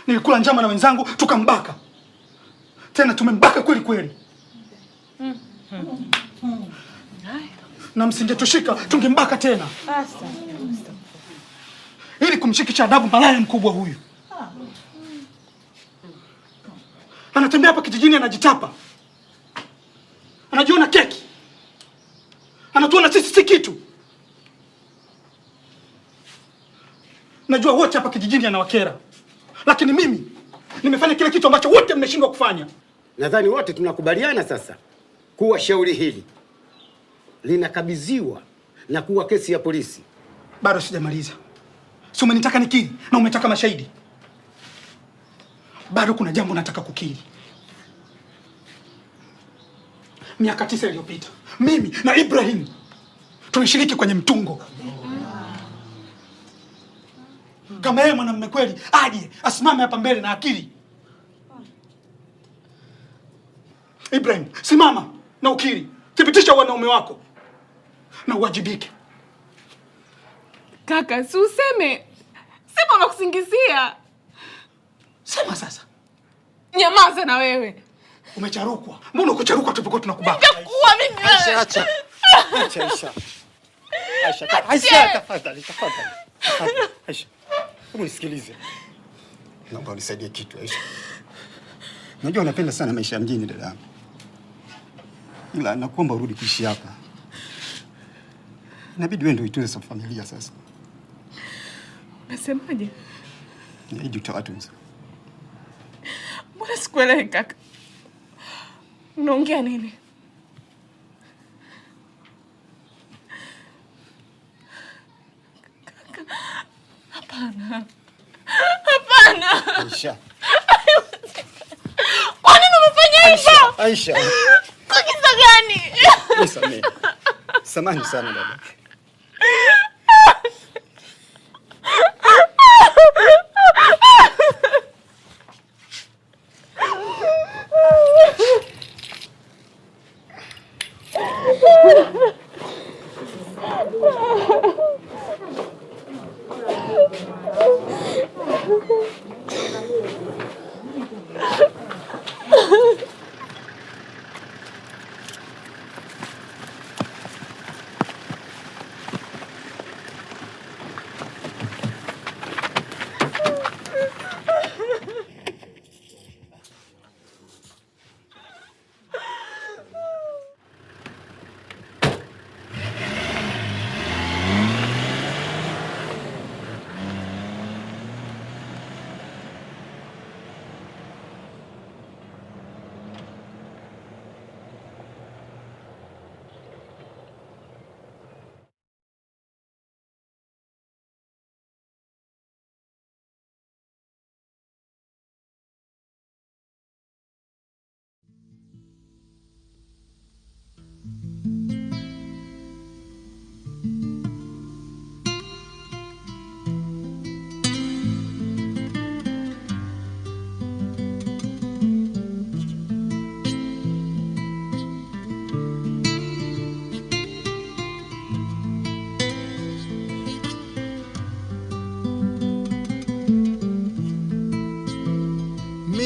Speaker 8: Nilikula njama na wenzangu tukambaka. Tena tumembaka kweli kweli. Na msingetoshika tungembaka tena. Ili kumshikisha adabu malaya mkubwa huyu. Anatembea hapa kijijini anajitapa. Anajiona keki. Anatuona sisi si kitu. Najua wote hapa kijijini anawakera. Lakini mimi nimefanya kile kitu ambacho wote mmeshindwa kufanya.
Speaker 6: Nadhani wote tunakubaliana sasa kuwa shauri hili linakabidhiwa na kuwa kesi ya polisi.
Speaker 8: Bado sijamaliza. Si umenitaka nikiri na umetaka mashahidi? Bado kuna jambo nataka kukiri. Miaka 9 iliyopita mimi na Ibrahim tulishiriki kwenye mtungo. Kama yeye mwanamume kweli aje asimame hapa mbele na akili. Ibrahim, simama na ukiri. Thibitisha wanaume wako na uwajibike.
Speaker 1: Kaka, si useme. Sema unakusingizia.
Speaker 8: Sema sasa.
Speaker 1: Nyamaza na wewe.
Speaker 8: Umecharukwa. Mbona ukucharukwa tulipokuwa tunakubaka?
Speaker 1: Nitakuua mimi wewe.
Speaker 4: Aisha, acha. Acha, Aisha. Aisha, Aisha, tafadhali, tafadhali. Tafadhali. Aisha. Hebu nisikilize. Naomba unisaidie kitu, Aisha. Najua unapenda sana maisha ya mjini dada yangu. Ila nakuomba urudi kuishi hapa. Inabidi wewe ndio uitunze familia sasa.
Speaker 1: Unasemaje?
Speaker 4: Inabidi utawatunza.
Speaker 1: Mbona sikuelewi kaka? Unaongea nini? Kaka, hapana. Hapana.
Speaker 4: Aisha.
Speaker 1: Kwa nini umefanya hivyo?
Speaker 4: Aisha.
Speaker 1: Kwa kisa gani?
Speaker 4: Nisamehe. Samahani sana dada.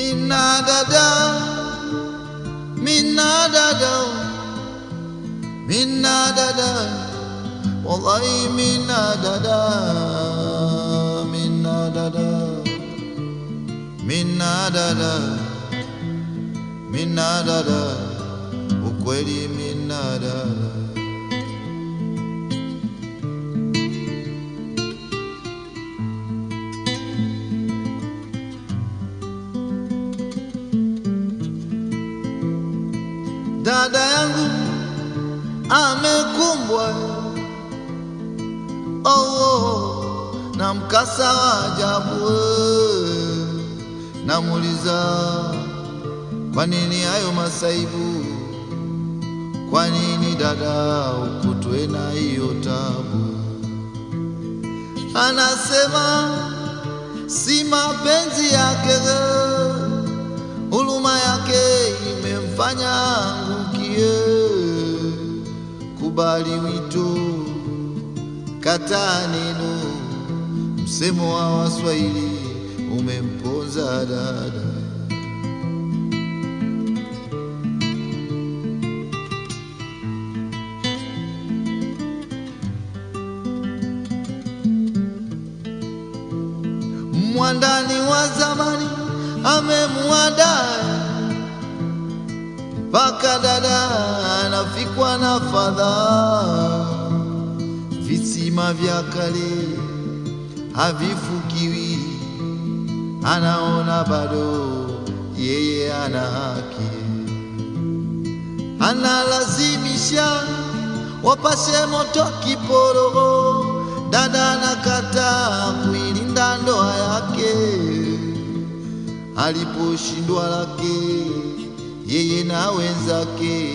Speaker 3: Mina dada, mina dada, mina dada, wallahi mina dada, mina dada, mina dada, mina dada, ukweli mina dada. Dada yangu amekumbwa oh, oh, na mkasa wa ajabu. Namuuliza kwa nini hayo masaibu, kwa nini dada ukutwe na hiyo tabu? Anasema si mapenzi yake, huruma yake imemfanya angukie. Kubali wito, kataa neno, msemo wa Waswahili umemponza dada. Mwandani wa zamani amemuandaa mpaka dada anafikwa na fadhaa. Visima vya kale havifukiwi, anaona bado yeye ana haki. Analazimisha wapashe moto kiporogo, dada anakataa kuilinda ndoa yake. Aliposhindwa lake, yeye na wenzake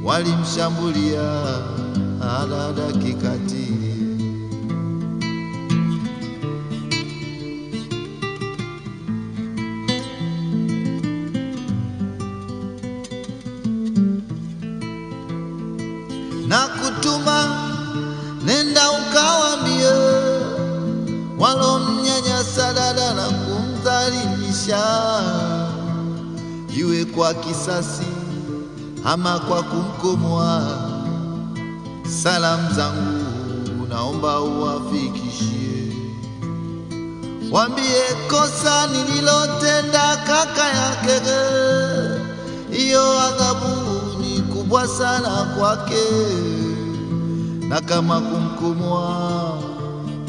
Speaker 3: walimshambulia dada kikatili. Na kutuma nenda ukawambie walomnyanyasa dada na kumdhalilisha, iwe kwa kisasi ama kwa kumkomoa. Salamu zangu naomba uwafikishie, wambie kosa nililotenda kaka yake, hiyo adhabu ni kubwa sana kwake, na kama kumkomoa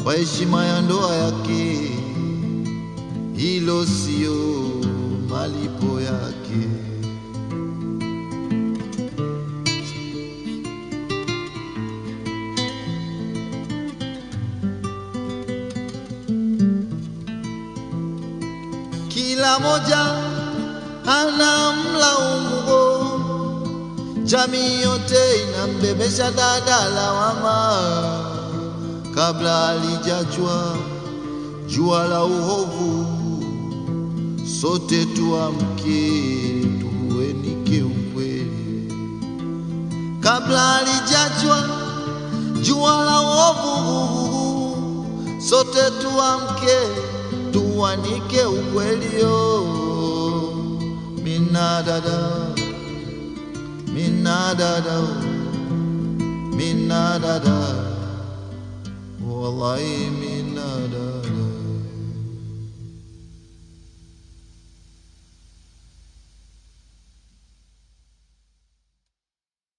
Speaker 3: kwa heshima ya ndoa yake, hilo sio malipo yake. Kila moja anamlaumu, jamii yote inambebesha dada lawama, kabla alijachwa jua la uhovu. Sote tuamke tuenike ukweli, kabla alijachwa jua la uovu. Sote tuamke tuanike ukweli. Oh, mina dada, mina dada, mina dada, wallahi mina